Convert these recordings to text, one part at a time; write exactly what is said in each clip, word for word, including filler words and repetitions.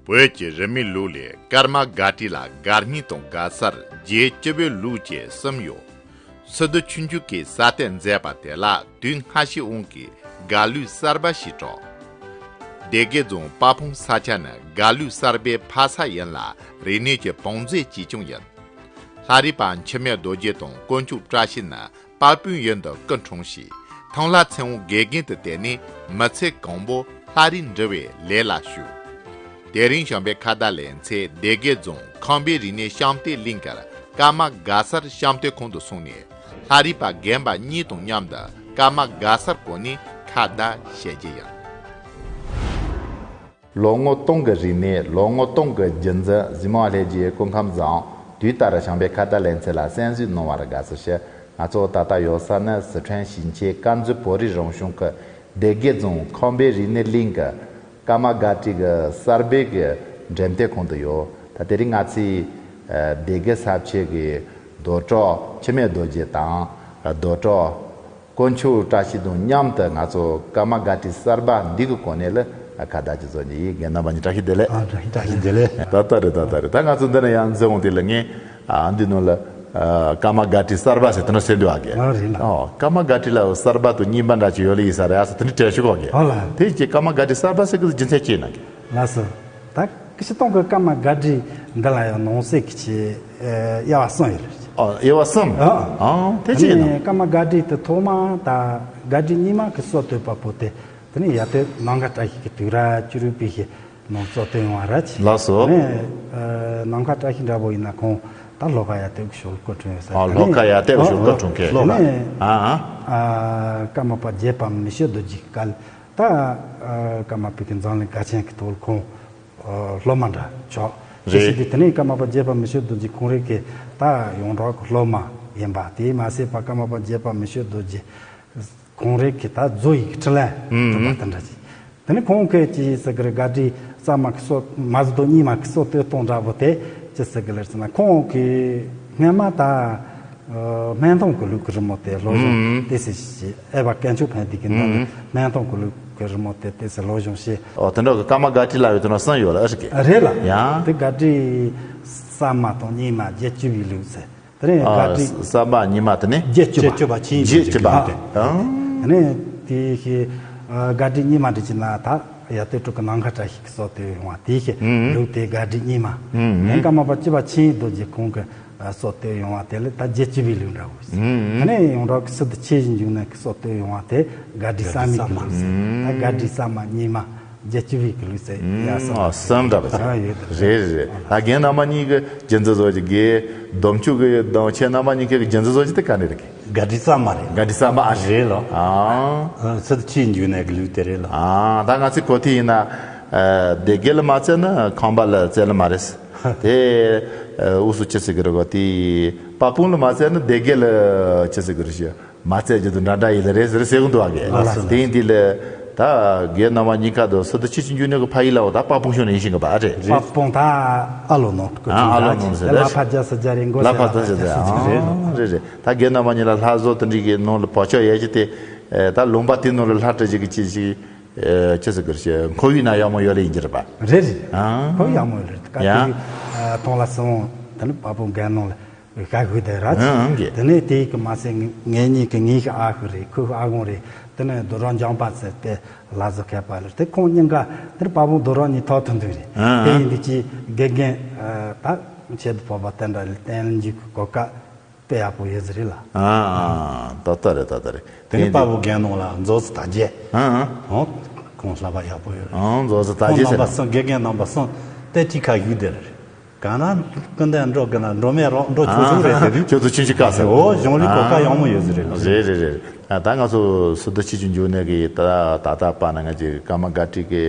བོད་ཀྱི་རི་མོའི་ལུགས་ལས་ཀརྨ་སྒར་བྲིས་ལ་སྒར་རྙིང་དང་སྒར་གསར་རྒྱལ་སྤྱི་བོའི་ལུགས་བཅས་གསུམ་ཡོད། སི་ཏུ་ཆོས་འབྱུང་གིས་གསར་གཏོད་མཛད་པ་དེ་ལ་དུས་སྔ་ཕྱིའི་དབང་གིས་སྒར་ལུགས་གསར་པ་ཞེས་གྲགས། སྡེ་དགེ་རྫོང་དཔལ་སྤུངས་ས་ཆ་ནི་སྒར་ལུགས་གསར་པའི་ཕ་ས་ཡིན་ལ་རིག་གནས་ཀྱི་བང་མཛོད་ཅིག་ཀྱང་ཡིན། ལྷ་རིས་པ་འཆི་མེད་རྡོ་རྗེ་དང་དཀོན་མཆོག་བཀྲ་ཤིས་ནི་དཔལ་སྤུངས་ཡུལ་དུ་སྐུ་འཁྲུངས་ཤིང་ཐང་ལྷ་ཚེ་དབང་དགེ་རྒན་དུ་བསྟེན་ནས་མི་ཚེ་གང་པོ་ལྷ་རིས་འབྲི་བའི་ལས་ལ་ཞུགས། དེ་རིང་བྱམས་པའི་ཁ་བརྡ་ལེ་ཚན་སྡེ་དགེ་རྫོང་ཁམས་པའི་རིག་གནས་བཤམས་སྟོན་གླིང་གི་ཀརྨ་སྒར་གསར་བཤམས་སྟོན་ཁང་དུ་སོང་ནས་ལྷ་རིས་པ་རྒན་པ་གཉིས་དང་མཉམ་དུ་ཀརྨ་སྒར་གསར་སྐོར་ནས་ཁ་བརྡ་བྱེད་རྒྱུ་ཡིན། ལོ་ངོ་སྟོང་གི་རིག་གནས། ལོ་ངོ་སྟོང་གི་རྒྱུན་འཛིན། གཟིགས་མོ་བ་ལྷན་རྒྱས་སྐུ་ཁམས་བཟང་། དུས་ལྟར་བྱམས་པའི་ཁ་བརྡ་ལེ་ཚན་ལ་གསན་གཟིགས་གནང་བར་དགའ་བསུ་ཞུ། ང་ཚོ་ད་ལྟ་ཡོད་ས་ནི་སི་ཁྲོན་ཞིང་ཆེན་དཀར་མཛེས་བོད་རིགས་རང་སྐྱོང་ཁུལ་སྡེ་དགེ་རྫོང་ཁམས་པའི་རིག་གནས་གླིང་གི་ཀརྨ་སྒར་བྲིས་ཀྱི་གསར་འབེབས་ཀྱི་འགྲེམས་སྟོན་ཁང་དུ་ཡོད། ད་དེ་རིང་ང་ཚོས་ཨ་སྡེ་དགེ་ས་ཆའི་གི་རྡོ་གྲོགས་འཆི་མེད་རྡོ་རྗེ་དང་རྡོ་གྲོགས་དཀོན་མཆོག་བཀྲ་ཤིས་དང་མཉམ་དུ་ང་ཚོ་ཀརྨ་སྒར་བྲིས་གསར་པ་འདི་གི་གོ་གནས་ལ་ཁ་བརྡ་ཅིག་བཟོ་ནི་ཡིན། རྒན་རྣམ་པ་གཉིས་བཀྲ་ཤིས་བདེ་ལེགས། ཨ་བཀྲ་ཤིས་བདེ་ལེགས། ད་ལྟ་རེད། ད་ལྟ་རེད། ད་ང་ཚོ་འདི་ན་ཡང་འཛིན་འོང་དེ་ལ་ངས་ཨ་འདི་ནང་ལ་ཨ་ཀརྨ་སྒར་བྲིས་གསར་པ་ཟེར་དེ་ནང་གསལ་འདུག་ཨ་གི། ཨ་རེད་ལ། ཨོ་ཀརྨ་སྒར་བྲིས་ལ་གསར་པ་དང་རྙིང་པ་འདྲ་ཅིག་ཡོད་ལ་ཡིན་ས་རེད། ཨ་ས་དེ་འདྲ་བྲལ་ཤོག་གོ་གི། ཨ་ལ། དེ་ཀྱི་ཀརྨ་སྒར་བྲིས་གསར་པ་ཟེར་གི་རྒྱུ་མཚན་ཅི་ཡིན་ན་གི། ལགས་སོ། ད་སྤྱིར་བཏང་གི་ཀརྨ་སྒར་བྲིས་འདི་ལ་ཡང་ནང་གསེས་ཀྱི་ཆེ་ཨེ་དབྱེ་བ་གསུམ་ཡོད་རེད། ཨ་དབྱེ་བ་གསུམ། ཨ། ཨ་དེ་ཅི་ཡིན་ན། ཀརྨ་སྒར་བྲིས་དེ་ཐོག་མ་ད་སྒར་བྲིས་རྙིང་མ་གི་སྲོལ་གཏོད་པ་པོ་དེ་དེ་ནས་ཡར་དེ་ནམ་མཁའ་བཀྲ་ཤིས་ཀྱི་དུས་རབས་བཅུ་དྲུག་པའི་ནང་སྲོལ་གཏོད་ཡོང་བ་རེད། ལགས་སོ། དེ་ནས་ཨ་ནམ་མཁའ་བཀྲ་ཤིས་འདྲ་པོ་ཡིན་ན་ཁོང་ད་ལྷོ་ཁ་ཡར་དེ་ཞོལ་སྐུ་འཁྲུངས་ཡོད་ས་ཨ་རེད། ལྷོ་ཁ་ཡར་དེ་ཨ་ཞོལ་སྐུ་འཁྲུངས་མཁན། ལྷོ་ཁ། དེ་ནས་ཨ་ཨ། ཨ་ཀརྨ་པ་དགྱེས་པ་མི་བསྐྱོད་རྡོ་རྗེ་སྐབས། ད་ཨ་ཀརྨ་པའི་གི་མཛངས་བླུན་དགའ་ཆེན་གྱི་ཐོག་ལ་ཁོང་ཨ་སློབ་མ་འདྲ་ཆགས། རེད། དེ་བྱས་དུས་དེ་ནས་ཀརྨ་པ་དགྱེས་པ་མི་བསྐྱོད་རྡོ་རྗེ་ཁོང་རང་གི་ད་ཡོངས་གྲགས་ཀྱི་སློབ་མ་ཡིན་པ། དེས་མ་ཟད་པ་ཀརྨ་པ་དགྱེས་པ་མི་བསྐྱོད་རྡོ་རྗེ་ཁོང་རང་གི་ད་མཛོ་ཡི་གི་འཕྲིན་ལས་ཨུམ་གྲུབ་པ་དེ་འདྲ་ཅིག། དེ་ནས་ཁོང་གིས་ཅི་ཟེར་གི་རེད། སྒར་བྲིས་གསར་མ་གི་སྲོལ་མ་གཞི་དང་རྙིང་མ་གི་སྲོལ་གཏོད་སྟངས་འདྲ་པོ་དེ་ཅི་ཟེར་གི་རེད་ཟེར་ན། ཁོང་གིས་སྔོན་མ་ད་ཨ་སྨན་ཐང་གི་ལུགས་ཀྱི་རི་མོ་དེ་སློབ་སྦྱོང་ཨུམ་ཏོག་ཙམ་བྱས། ཨེ་བ་དཀོན་མཆོག་ཕན་བདེ་གི་ནང་ནས་ཨུམ་སྨན་ཐང་གི་ལུགས་ཀྱི་རི་མོ་དེ་ཏོག་ཙམ་སློབ་སྦྱོང་བྱས། ཨོ་དེ་འདྲ་གི་ཀརྨ་སྒར་བྲིས་ལབ་ཡོད་དེ་ནོ་གསུམ་ཡོད་ལ་ཨེ་རེད་གི། རེད་ལ། ཡང་དེ་སྒར་བྲིས་གསར་མ་དང་རྙིང་མ་རྒྱལ་སྤྱི་བའི་ལུགས་ཟེར། དེ་ནས་ཨ་སྒར་བྲིས་གསར་མ་རྙིང་མ་དེ་ནས་རྒྱལ་སྤྱི་བ། རྒྱལ་སྤྱི་བ་ཆིངས་ཡིག་རྒྱལ་སྤྱི་བ་དེ། ཨ་དེ་ནས་དེ་ཤེས་ཨ་སྒར་བྲིས་རྙིང་མ་འདྲ་ཅིག་ན་ད་ཡ་དེ་དྲུག་གི་ནམ་མཁའ་བཀྲ་ཤིས་ཀྱི་སྲོལ་གཏོད་ཡོང་བ་དེ་ཤེས། ཨུམ་ལུགས་དེ་སྒར་བྲིས་རྙིང་མ། ཨུམ་ཨེ་ཀརྨ་པ་སྤྱི་བ་ཆིངས་ཡིག་རྡོ་རྗེ་ཁོང་གི་ཨ་སྲོལ་གཏོད་ཡོང་བ་དེ་ལ་ད་རྒྱལ་སྤྱི་བའི་ལུགས་འདྲ་བོ་ཟེར། ཨུམ་དེ་ནས་ཡོངས་གྲགས་ཀྱི་སི་ཏུ་ཆོས་འབྱུང་གནས་ཀྱི་སྲོལ་གཏོད་ཡོང་བ་དེ་སྒར་བྲིས་གསར་མའི་གི་ལུགས་ཟེར། ད་སྒར་བྲིས་གསར་མ་རྙིང་མ། རྒྱལ་སྤྱི་བའི་གི་ལུགས་ཟེར་ཡ་ཨུམ་ཨ་གསུམ། གསུམ་འདྲ་བ་ཟེར། ཨ་ཡོད་རེད། རེད་རེད། ད་རྒན་རྣམ་པ་གཉིས་ཀྱི་རྒྱུ་མཚན་བཟོ་གི་དགེ་སྡོམ་ཆོས་ཀྱི་དང་ཁྱེད་རྣམ་པ་གཉིས་ཀྱི་རྒྱུ་མཚན་བཟོ་གི་དེ་ག་ནས་རེད་གི། སྒར་བྲིས་གསར་མ་རེད། སྒར་བྲིས་གསར་མ་ཨ་རེད་ལོ། ཨ་ཨ་སི་ཏུ་ཆོས་འབྱུང་གནས་ཀྱི་ལུགས་དེ་རེད་ལོ། ཨ་ད་ང་ཚོའི་གོ་ཐོས་ཡིན་ན་ཨ་སྡེ་དགེ་ལ་མ་བཙལ་ན་ཁམས་པ་ལ་བཙལ་ལ་མ་རེད། དེ་ཨ་འུ་སུ་ཅི་ཟེར་གི་རེད་གོ། དེ་དཔལ་སྤུངས་ལ་མ་བཙལ་ན་སྡེ་དགེ་ལ་ཅི་ཟེར་གི་རེད་ཤག་མ་བཙལ་རྒྱུ་དང་འདྲ་འདྲ་ཡིན་ལ་རེད་ཟེར་ཟེར་གི་འདུག་ཨ་གི། ལགས་སོ། དེ་ཡིན་དུས་ལ་ད་རྒན་རྣམ་པ་གཉིས་ཀ་དང་སི་ཏུ་ཆོས་འབྱུང་གནས་ཀྱི་ཕ་ཡུལ་ལ་འོ་ད་དཔལ་སྤུངས་ཕྱོགས་ནས་ཡིན་ཞིང་གི་པ་ཨ་རེད། དཔལ་སྤུངས་ད་ཨ་ལོ་ནང་དུ་ཨ་ཨ་ལོ་ནང་ཟེར་ལ་རེད། ཕ་རྒྱ་ས་རྒྱ་རེད། མགོ་ལ་ཕ་རྒྱ་ས་རྒྱ་ཨ་རེད་ལོ། རེད་རེད། ད་རྒན་རྣམ་པ་གཉིས་ལ་ལྷ་བཟོ་དེ་འདྲའི་གི་ནང་ལ་བག་ཆགས་ཡོད་ཀྱི་དེ་ད་ལུང་པ་དེ་ནང་ལ་ལྷ་བྲིས་ཅིག་གི་ཅི་ཞིག་ཅི་ཟེར་གི་རེད། ཁོར་ཡུག་ན་ཡག་མོ་ཡོད་ལ་ཡིན་གྱི་རེད་པ། རེད་རེད། ཨ་ཁོར་ཡུག་ཡག་མོ་ཡོད་རེད། ད་ཡ་ག་དུས་ཐོང་ལ་སོང་དེ་ནི་དཔལ་སྤུངས་སྒར་ནང་ལ། ཤ་ཤུ་དེ་ར། ཨང་གི། དེ་ནས་དེ་གི་མ་ཟད་ངེད་གཉིས་ཀྱི་ངའི་ཨ་ཁུ་རེད། ཁོའི་ཨ་ཁུ་རེད། དེ་ནས་རྡོ་རོང་འཇམ་དཔལ་ཟེར་དེ་ལ་བཟོ་མཁས་པ་རེད། དེ་ཁོང་གཉིས་ཀ་དེར་དཔལ་སྤུངས་རྡོ་རོང་གཉིས་ཐོག་ཐུག་འདུག་རེད། ཨང་། དེ་ཡིན་དུས་ཀྱི་དགེ་རྒན་ད་ཆེད་དུ་ཕོག་པ་དེ་འདྲ་ལ་བསྟན་འཇུག་གི་གོ་སྐབས་དཔེ་ཡག་པོ་ཡོད་ཟེར་རེད་ལ། ཨང་ཨང་། ད་ལྟ་རེད། ད་ལྟ་རེད། དེ་ནས་དཔལ་སྤུངས་སྒར་ནང་ལ་མཛོ་ཟི་དར་རྒྱས། ཨང་ཨང་། ཁོང་བསླབ་པ་ཡག་པོ་ཡོད་རེད། ཨང་། མཛོ་ཟི་དར་རྒྱས་ཟེར། ཁོང་རྣམ་པ་གསུམ། དགེ་རྒན་རྣམ་པ་གསུམ་དེ་ཁྲིད་ཁ་ཡུལ་དེ་རེད། གང་ན་ཀུན་ལྡན་འགྲོ་གི་ན་འགྲོ་མེད་རོགས་འགྲོ་ཆོག་ཆོག་རེད་དེ་དུས། ཁྱོད་ཚོ་ཆུང་ཆུང་སྐབས་སུ། འོ་གཞུང་ལུགས་གོ་སྐབས་ཡག་མོ་ཡོད་ཟེར་རེད། རེད་རེད་རེད། ད་ང་ཚོ་སི་ཏུ་ཆོས་འབྱུང་གནས་ཀྱི་ད་ད་ལྟ་བར་ན་ང་ཚོའི་ཀརྨ་སྒར་བྲིས་ཀྱི་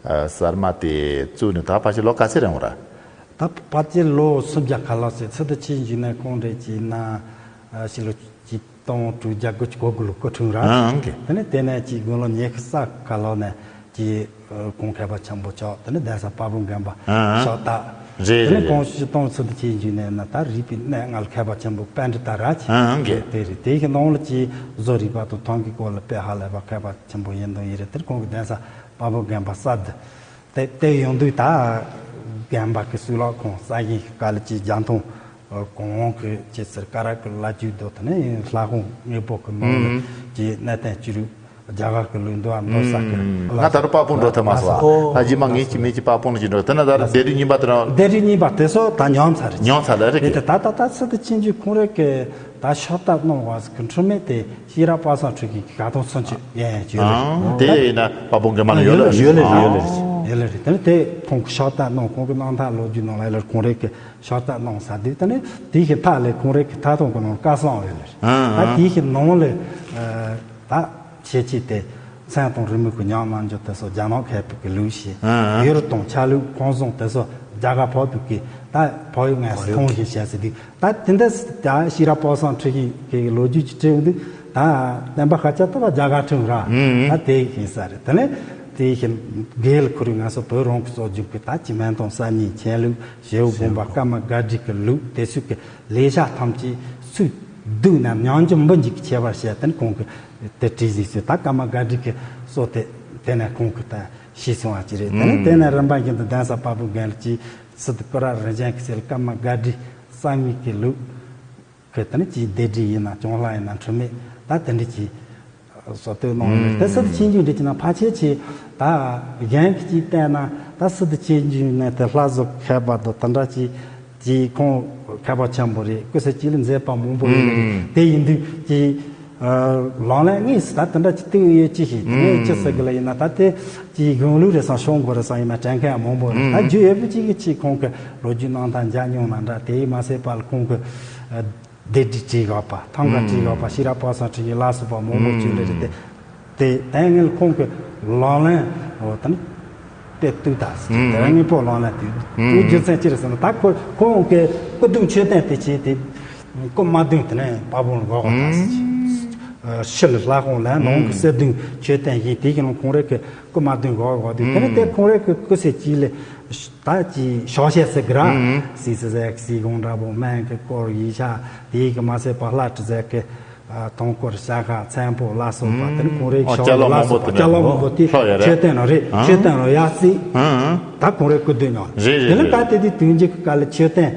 གསར་མ་དེ་བཙུགས་ནས་ད་ཕལ་ཆེར་ལོ་ག་ཚོད་རིང་བ་རེད། ད་ཕལ་ཆེར་ལོ་སུམ་བརྒྱ་ཁ་ལོ་ཟེར། སི་ཏུ་ཆོས་འབྱུང་གནས་ཁོང་རེད་ཅེ་ན་ཕྱི་ལོ་གཅིག་སྟོང་དྲུག་བརྒྱ་དགུ་བཅུ་གོ་དགུ་ལོ་སྐུ་འཁྲུངས་ར། ཨང་གི། དེ་ནས་དེ་ནས་ཀྱི་དགུང་ལོ་ཉི་ཤུ་རྩ་ཁ་ལོ་ནས་ཀྱི་ཨ་ཁོང་མཁས་པ་ཆེན་པོ་ཆགས། དེ་ནས་གདན་ས་དཔལ་སྤུངས་དགོན་པ་ཨང་ཕྱག་བཏབ། རེད་དེ་ནས་རེད་ཁོང་རེད། སྤྱིར་བཏང་སི་ཏུ་ཆོས་འབྱུང་གནས་ན་ད་རིག་པའི་གནས་ལྔ་ལ་མཁས་པ་ཆེན་པོ་པཎྜི་ཏ་ར་ཆེ། ཨང་གི། དེ་རེད། དེ་གི་ནང་ལ་ཀྱི་བཟོ་རིག་པ་དང་ཐང་གི་སྐོར་ལ་དཔེ་ཧ་ལས་པ་མཁས་པ་ཆེན་པོ་ཡིན་དང་ཡིན་རེད། དེར་ཁོང་གི་གདན་ས་དཔལ་སྤུངས་དགོན་པ་གསར་དུ། དེ་དེ་ཡོང་དུས་ད་རྒན་པ་གི་གཙུག་ལག་ཁང་གསར་བཞེངས་ཀྱི་སྐབས་ལ་ཅིག་རྒྱ་མཐོང་གོང་འོག་གི་ཅིག་ཟུར་ཀ་ར་གི་ལ་རྒྱུད་དོ། དེ་ནས་ལྷ་ཁང་དངོས་པོ་གི་ནང་ལ་ཅིག་གནས་བརྟན་བཅུ་དྲུག་རྒྱ་གར་གི་ལུགས་འདུལ་བ་མདོ་གསལ་གི། ང་ད་རུང་དཔལ་སྤུངས་འགྲོ་ཐུབ་མ་སོང་། ད་རྗེས་མ་ངས་ཅིག་མིན་ཅིག་དཔལ་སྤུངས་ལ་ཅིག་འགྲོ། དེ་ན་ད་རུང་སྡེ་རིགས་གཉིས་པ་དེ་རང་། སྡེ་རིགས་གཉིས་པ་དེ་ཚོ་ད་ཉམས་ཚར་རེད། ཉམས་ཚར་ལ་རེད་གི། དེ་ད་ད་ད་སི་ཏུ་ཆོས་འབྱུང་ཁོང་རང་གི་ད་ཕྱག་བཏབ་གནང་བ་ཟིག་གི་འཁྲུལ་མེད་དེ་ཤེས་རབ་དཔལ་བཟང་འཕྲུལ་རྒྱས་ཀྱི་དགའ་སྟོན་ཚུན་ཆད་ཡན་ཡན་བྱས་ཡོད་རེད། ཨང་། དེ་ཡིན་ན་དཔལ་སྤུངས་དགེ་མ་ལ་ཡོད་ལ་ཡོད་ལ་ཡོད་ལ་ཡོད་ལ་རེད། ཡོད་ལ་རེད། དེ་ནི་དེ་ཁོང་གི་ཕྱག་བཏབ་གནང་། ཁོང་གི་རྣམ་ཐར་ལོ་རྒྱུས་ནང་ལ་ཡོད་ལ། ཁོང་རང་གི་ཕྱག་བཏབ་གནང་ས་དེ། དེ་ནི་དེའི་ཤི་མཐའ་ལས་ཁོང་རང་གི་མཐའ་སྟོན་གི་ནང་བཀའ་གསུང་ཡོད་ལ་རེད། ཨང་། ད་དེའི་ཤི་ནང་ལས་ད་ཁྱེད་ཀྱིས་དེ་མཚན་དང་རི་མོ་གི་ཉམས་གནང་རྒྱུ་དེ་ཚོ་རྒྱ་ནག་མཁས་པའི་གི་ལུགས་བྱས། ཨང་། ཡུལ་དང་ཆ་ལུགས་ཁང་བཟང་དེ་ཚོ་རྒྱ་གར་བོད་པའི་གི་ད་བོད་ཡིག་ངོས་སུ་ཐོན་བཞིན་བྱས་ཟེར་དུས། ད་དེ་འདྲ་ད་ཤེས་རབ་དཔལ་བཟང་འཕྲུལ་རྒྱས་ཀྱི་ལོ་རྒྱུས་ཀྱི་བྲིས་འདུག་ད་བསྟན་པ་ཤཱཀྱ་ཐུབ་པ་རྒྱ་གར་ཁྲིམས་ར། ཨང་། ད་དེ་ཡིན་ས་རེད། དེ་ནས་དེ་བཞིན་དགེ་ལ་ཁོར་ཡུག་ང་ཚོ་བོད་རང་གི་སྲོལ་རྒྱུན་གྱི་ད་ཅི་སྨན་དང་གསར་རྙིང་མཁྱེན་ལུགས་ཞེའུ་དགོན་པ་ཀརྨ་སྒར་བྲིས་ཀྱི་ལུགས་དེ་ཚོ་གི་ལས་བྱ་ཐམས་ཅད་ཚུར་བསྡུས་ནས་ཉམས་ཀྱི་འབུ་འཇུག་གི་ཁྱད་པར་བཤད། དེ་ནི་ཁོང་གི་དེ་བྲིས་ཟིག་ཚུལ་ད་ཀརྨ་སྒར་བྲིས་ཀྱི་སྲོལ་དེ་དེ་ནས་ཁོང་གི་ད་ཤེས་སོང་བ་ཅི་རེད། དེ་ནས་དེ་ནས་རིམ་པ་བཞིན་དུ་གདན་ས་དཔལ་སྤུངས་རྒན་ལགས་ཀྱིས་སི་ཏུ་ཀུ་ར་རིན་ཆེན་གྱི་ཚེ་ལ་ཀརྨ་སྒར་བྲིས་གསར་རྙིང་གི་ལུགས་ཀྱི་དེ་ནི་ཅིག་སྡེ་སྒྲིག་ཡིན་ན་གྱང་ལྷག་ཡིན་ན་འཁྲུལ་མེད་ད་དེ་འདྲ་ཅིག་བཟོ་ལྟོས་གནང་ཡོད། དེ་སི་ཏུ་ཆོས་འབྱུང་འབྲི་གྱི་ན་ཕལ་ཆེར་ཆེ་ད་གཞན་གྱི་ཅིག་བལྟས་ན་ད་སི་ཏུ་ཆོས་འབྱུང་ནས་དེ་ལྷ་བཟོ་མཁས་པ་དང་དེ་འདྲ་ཅིག་ཅིག་ཁོང་མཁས་པ་ཆེན་པོ་རེད། སྐུ་ཚེ་གཅིག་ལ་མཛད་པ་མང་པོ་ཡོད་རེད། དེ་ཡིན་དུས་ཀྱི་ལག་ལེན་དངོས་སུ་ད་དེ་འདྲ་ཅིག་བཏུག་ཡོད་ཅི་ཞིག་དེ་ནས་ཅི་ཟེར་གི་ལ་ཡིན་ན་ད་དེ་ཅིག་གཞུང་ལུགས་རེད་སང་ཤོང་དགོས་རེད་སང་ཡིན་ན་དྲན་མཁན་མང་པོ་རེད། ད་རྒྱུ་ཡོད་པོ་ཅིག་གི་ཅིག་ཁོང་གི་ལོ་རྒྱུས་རྣམ་ཐར་མཇལ་མྱོང་ན་འདྲ། དེ་མ་ཟད་པ་ལ་ཁོང་གི་སྡེ་སྒྲིག་བྲིས་ཡོད་པ། ཐང་ག་བྲིས་ཡོད་པ། ཤེས་རབ་དཔལ་བཟང་འཕྲུལ་རྒྱས་ལ་སོགས་པ་མང་པོ་བྱུང་ལེ་རེད་དེ། དེ་ལྟས་ངན་ཁོང་གི་ལག་ལེན་འོ་དང་དཔེ་བཏུག་ད་ཟེར། དེ་རང་ངེས་པོ་ལག་ལེན་དེ་དུས་རྒྱུ་མཚན་ཅི་རེད་ཟེར་ན་ད་ཁོ་ཁོང་གི་སྐུ་གདུང་མཆོད་རྟེན་དེ་བྱས་ཏེ་སྐུ་མ་གདུང་དེ་ནས་དཔལ་སྤུངས་ལ་འགོག་པ་ད་ཟེར། ཕྱི་ལ་ལྷ་ཁང་ལ་ནང་གི་གསེར་གདུང་མཆོད་རྟེན་བཞེངས། དེ་གི་ནང་ཁོང་རང་གི་སྐུ་མ་གདུང་འགོག་པ་དུས་དེ་ནས་དེ་ཁོང་རང་གི་སྐུ་ཚེ་གཅིག་ལས་ད་ཅིག་ཤོག་ཤེས་ཟེར་གི་ར། སི་སི་ཟེར་གི་སི་གོང་འདྲ་པོ་སྨན་གི་སྐོར་ཡིག་ཆ་དེ་གི་མ་ཟད་པ་ལྷ་བྲིས་ཟེར་གི་ཨ་དུང་དཀར་ཤ་ཁ་ཚན་པོ་ལ་སོགས་པ་དེ་ནི་ཁོང་རའི་ཨོ་ཤོག་ལ་ལ་སོགས་པ་ཅ་ལག་མང་པོ་དེ་ལྷོ་ཡ་རེད། མཆོད་རྟེན་ནང་རེད། ཨང་། མཆོད་རྟེན་ནང་ཡར་རྩིས། ཨང་། ད་ཁོང་རའི་སྐུ་མདུན་ནང་རེད། རེད་དེ་ནི་རེད་ག་དེ་དུས་དུས་མཇུག་གི་སྐབས་ལ་མཆོད་རྟེན་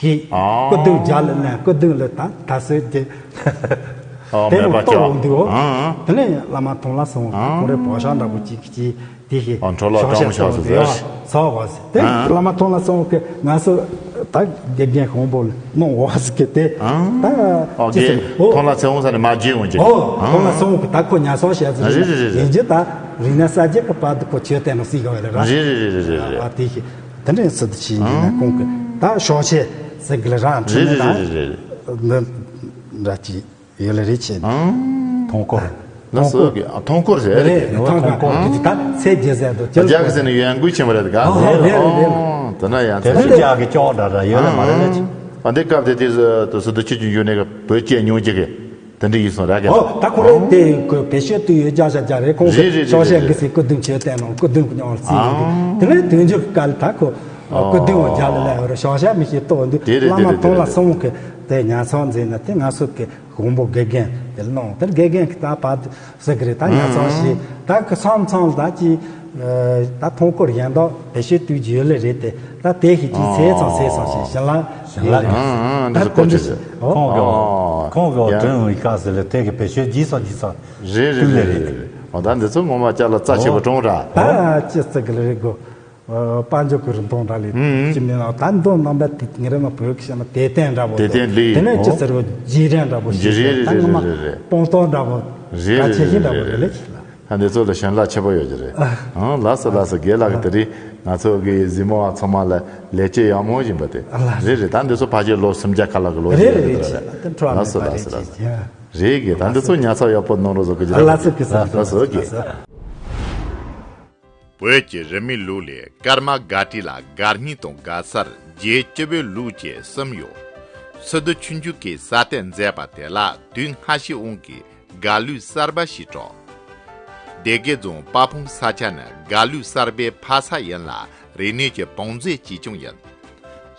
ཞིག་ཨང་། སྐུ་མདུན་རྒྱ་ལ་ལེན། སྐུ་མདུན་ལ་ད་ད་སོས་དེ་ཨོ་དེ་མེད་ནང་པ་གཏོར་ཅག་འོང་དུས་འོ། ཨང་། དེ་ནས་བླ་མ་ཐོང་ལ་སོང་ཁོང་རའི་བག་ཤ་འདྲ་པོ་གཅིག་གཅིག་དེ་ཞིག་ཨ་འཕྲོ་ལ་ཤོག་ཤ་སྤྲང་ཤ་ཚོ་ཟེར། ཚོགས་པ་ཟེར་དེ་ཨ། བླ་མ་ཐོན་ལ་སོང་གི་ང་ཚོ་ད་དགེ་རྒན་དཔོན་པོ་ལ་གནང་འོག་ཟེར་གི་དེ་ཨ། ད་ཨོ་ཅི་ཟེར་གི་ཨོ། ཐོན་ལ་ཚེ་འོང་ས་ནས་མ་བརྗེད་འོང་ཅིག་ཨོ་ཨ། ཐོན་ལ་སོང་གི་ད་ཁོ་ཉ་སོགས་བཤད་ཟེར་རེད་རེད་རེད་རེད། ཡིན་རྒྱུ་ད་རིག་གནས་གསར་བརྗེ་གི་བར་དུ་ཁོ་མཆོད་རྟེན་ནང་སྲིད་གི་བ་ལ་ར། རེད་རེད་རེད་རེད་རེད། ཨ་དེ་ཞིག་དེ་འདྲའི་སྲིད་དུ་ཕྱིན་ཡིན་ན་ཁོང་གི་ད་ཤོག་ཆེ་ཟེར་གི་ལ་ར་འཕྲིན་ལས་རེད་རེད་རེད་རེད། འདི་འདྲ་ཅིག་ཡོད་ལ་རེ་ཆེ། ཨང་། ཐོང་སྐོར། ལགས་སོ་གི་ཨ་ཐོང་སྐོར་ཟེར་རེད། ཐོང་སྐོར་དེ་ད་ཚེ་རྒྱལ་ཟེར་དུ་རྒྱ་གི་ཟེར་ནས་ཡོན་ཀུའི་ཆེན་པོ་རེད་ག་ཨོ་རེད་རེད་རེད། ཨོ་དེ་ན་ཡང་དེ་ཚེ་ཚོ་རྒྱ་གི་ཅོག་འདྲ་འདྲ་ཡོད་ལ་མ་རེད་ལ་ཆེ། ཨ་འདི་སྐབས་དེ་དུས་སུ་དུ་སུ་དུ་ཆི་ཆུང་ཡོད་ནས་བོད་སྐད་ཉུང་གཅིག་གི་དེ་འདྲ་ཡིན་སོང་ར་ག་ཨོ་ད་ཁོ་རེད་དེ་ཁོ་བེད་སྤྱོད་དུ་ཡོད་རྒྱ་ཤ་རྒྱ་རེད་ཁོང་རེད་རེད་ཤོག་ཤེ་རེད་གི་སི་སྐུ་གདུང་ཆེ་བསྟན་ནོ་སྐུ་གདུང་གི་ཉོ་བར་རྩིས་ཡོད་དེ་དེ་ནས་དུས་འཇུག་གི་སྐབས་ལ་ད་ཁོ་སྐུ་གདུང་བ་རྒྱ་ལ་ལ་ཡོད་རེད་ཤོག་ཤེ་མི་ཤེས་ལྟོ་འདུག་དེ་རེད་བླ་དེ་མ་རེད་དེ་ཐོང་ལ་རེད་སོང་གི་དེ་ཉ་ཚང་འཛིན་ན་དེ་ང་ཚོ་གི་དཔོན་པོ་དགེ་རྒན་དེ་ལ་གནང་། དེར་དགེ་རྒན་གྱིས་ད་བར་དུ་ཟེར་གི་རེད། ད་ཉ་ཚང་ཞིག་ད་ཁི་མཚམས་མཚམས་ད་ཅི་ད་ཐོང་སྐོར་གཞན་དག་བེད་སྤྱོད་དུས་རྒྱུ་ལས་རེད་དེ་ད་དེ་ཞིག་ཅིག་ཚེ་ཚང་ཚེ་ཚང་ཞིག་ཞིང་ལ་ཞིང་ལ་ཡོད་རེད། ད་དེ་འདྲ་ཞིག་ཨོ་ཁོང་གི་ཨོ་ཁོང་གི་ཡ་དྲུང་ཡི་ཁ་ཟེར་ལ་དེ་གི་བེད་སྤྱོད་རྒྱུ་ཚང་རྒྱུ་ཚང་རེད་རེད་དུས་ལས་རེད་རེད་རེད་རེད། ཨོ་ད་འདི་ཚོ་ངོ་མ་ཅག་ལ་རྩ་ཆེ་བ་གྲོང་ར་ད་ཅི་ཟེར་གི་ལ་རེད་གོ་དཔལ་འབྱོར་གྱི་རིན་ཐང་འདྲ་ལས་ཅི་མིན་ན་ད་མདོ་ནང་པ་དེ་ངེད་རང་ལ་བོད་ཀྱི་བཤད་ན་དད་རྟེན་འདྲ་པོ་དད་རྟེན་ལས་དེ་ནས་ཅི་ཟེར་བ་རྗེས་དྲན་འདྲ་པོ་ཞིག་རེད་རེད་ད་ངོ་མ་རེད་རེད་རེད་སྤོང་ཐོག་འདྲ་པོ་རེད་གལ་ཆེ་ཤོས་འདྲ་པོ་རེད་ལས་ད་འདི་ཚོ་ལ་ཞན་ལག་ཆེ་པོ་ཡོད་ཀྱི་རེད། ཨང་ལགས་སོ་ལགས་སོ་རྒན་ལགས་ཀྱི་དེ་རིང་ང་ཚོ་གི་གཟིགས་མོ་བ་ཚང་མ་ལ་ལེགས་སྐྱེས་ཡག་མོ་ཡིན་པ་དེ་རེད་རེད་ད་འདི་ཚོ་ཕལ་ཆེར་ལོ་སུམ་བརྒྱ་ཁ་ལག་གི་ལོ་རེད་རེད་རེད་ལགས་སོ་ལགས་སོ་ལགས་སོ་རེད་གི་ད་འདི་ཚོ་ཉར་ཚགས་ཡག་པོ་གནང་རོགས་བཟོ་གི་ལགས་སོ་གི་ལགས་སོ་གི་བོད་ཀྱི་རི་མོའི་ལུགས་ལས་ཀརྨ་སྒར་བྲིས་ལ་སྒར་རྙིང་དང་སྒར་གསར་རྒྱལ་སྤྱི་བོའི་ལུགས་བཅས་གསུམ་ཡོད། སི་ཏུ་ཆོས་འབྱུང་གིས་གསར་གཏོད་མཛད་པ་དེ་ལ་དུས་སྔ་ཕྱི་དབང་གིས་སྒར་ལུགས་གསར་པ་ཞེས་གྲགས། སྡེ་དགེ་རྫོང་དཔལ་སྤུངས་ས་ཆ་ནི་སྒར་ལུགས་གསར་པའི་ཕ་ས་ཡིན་ལ་རིག་གནས་ཀྱི་བང་མཛོད་ཅིག་ཀྱང་ཡིན།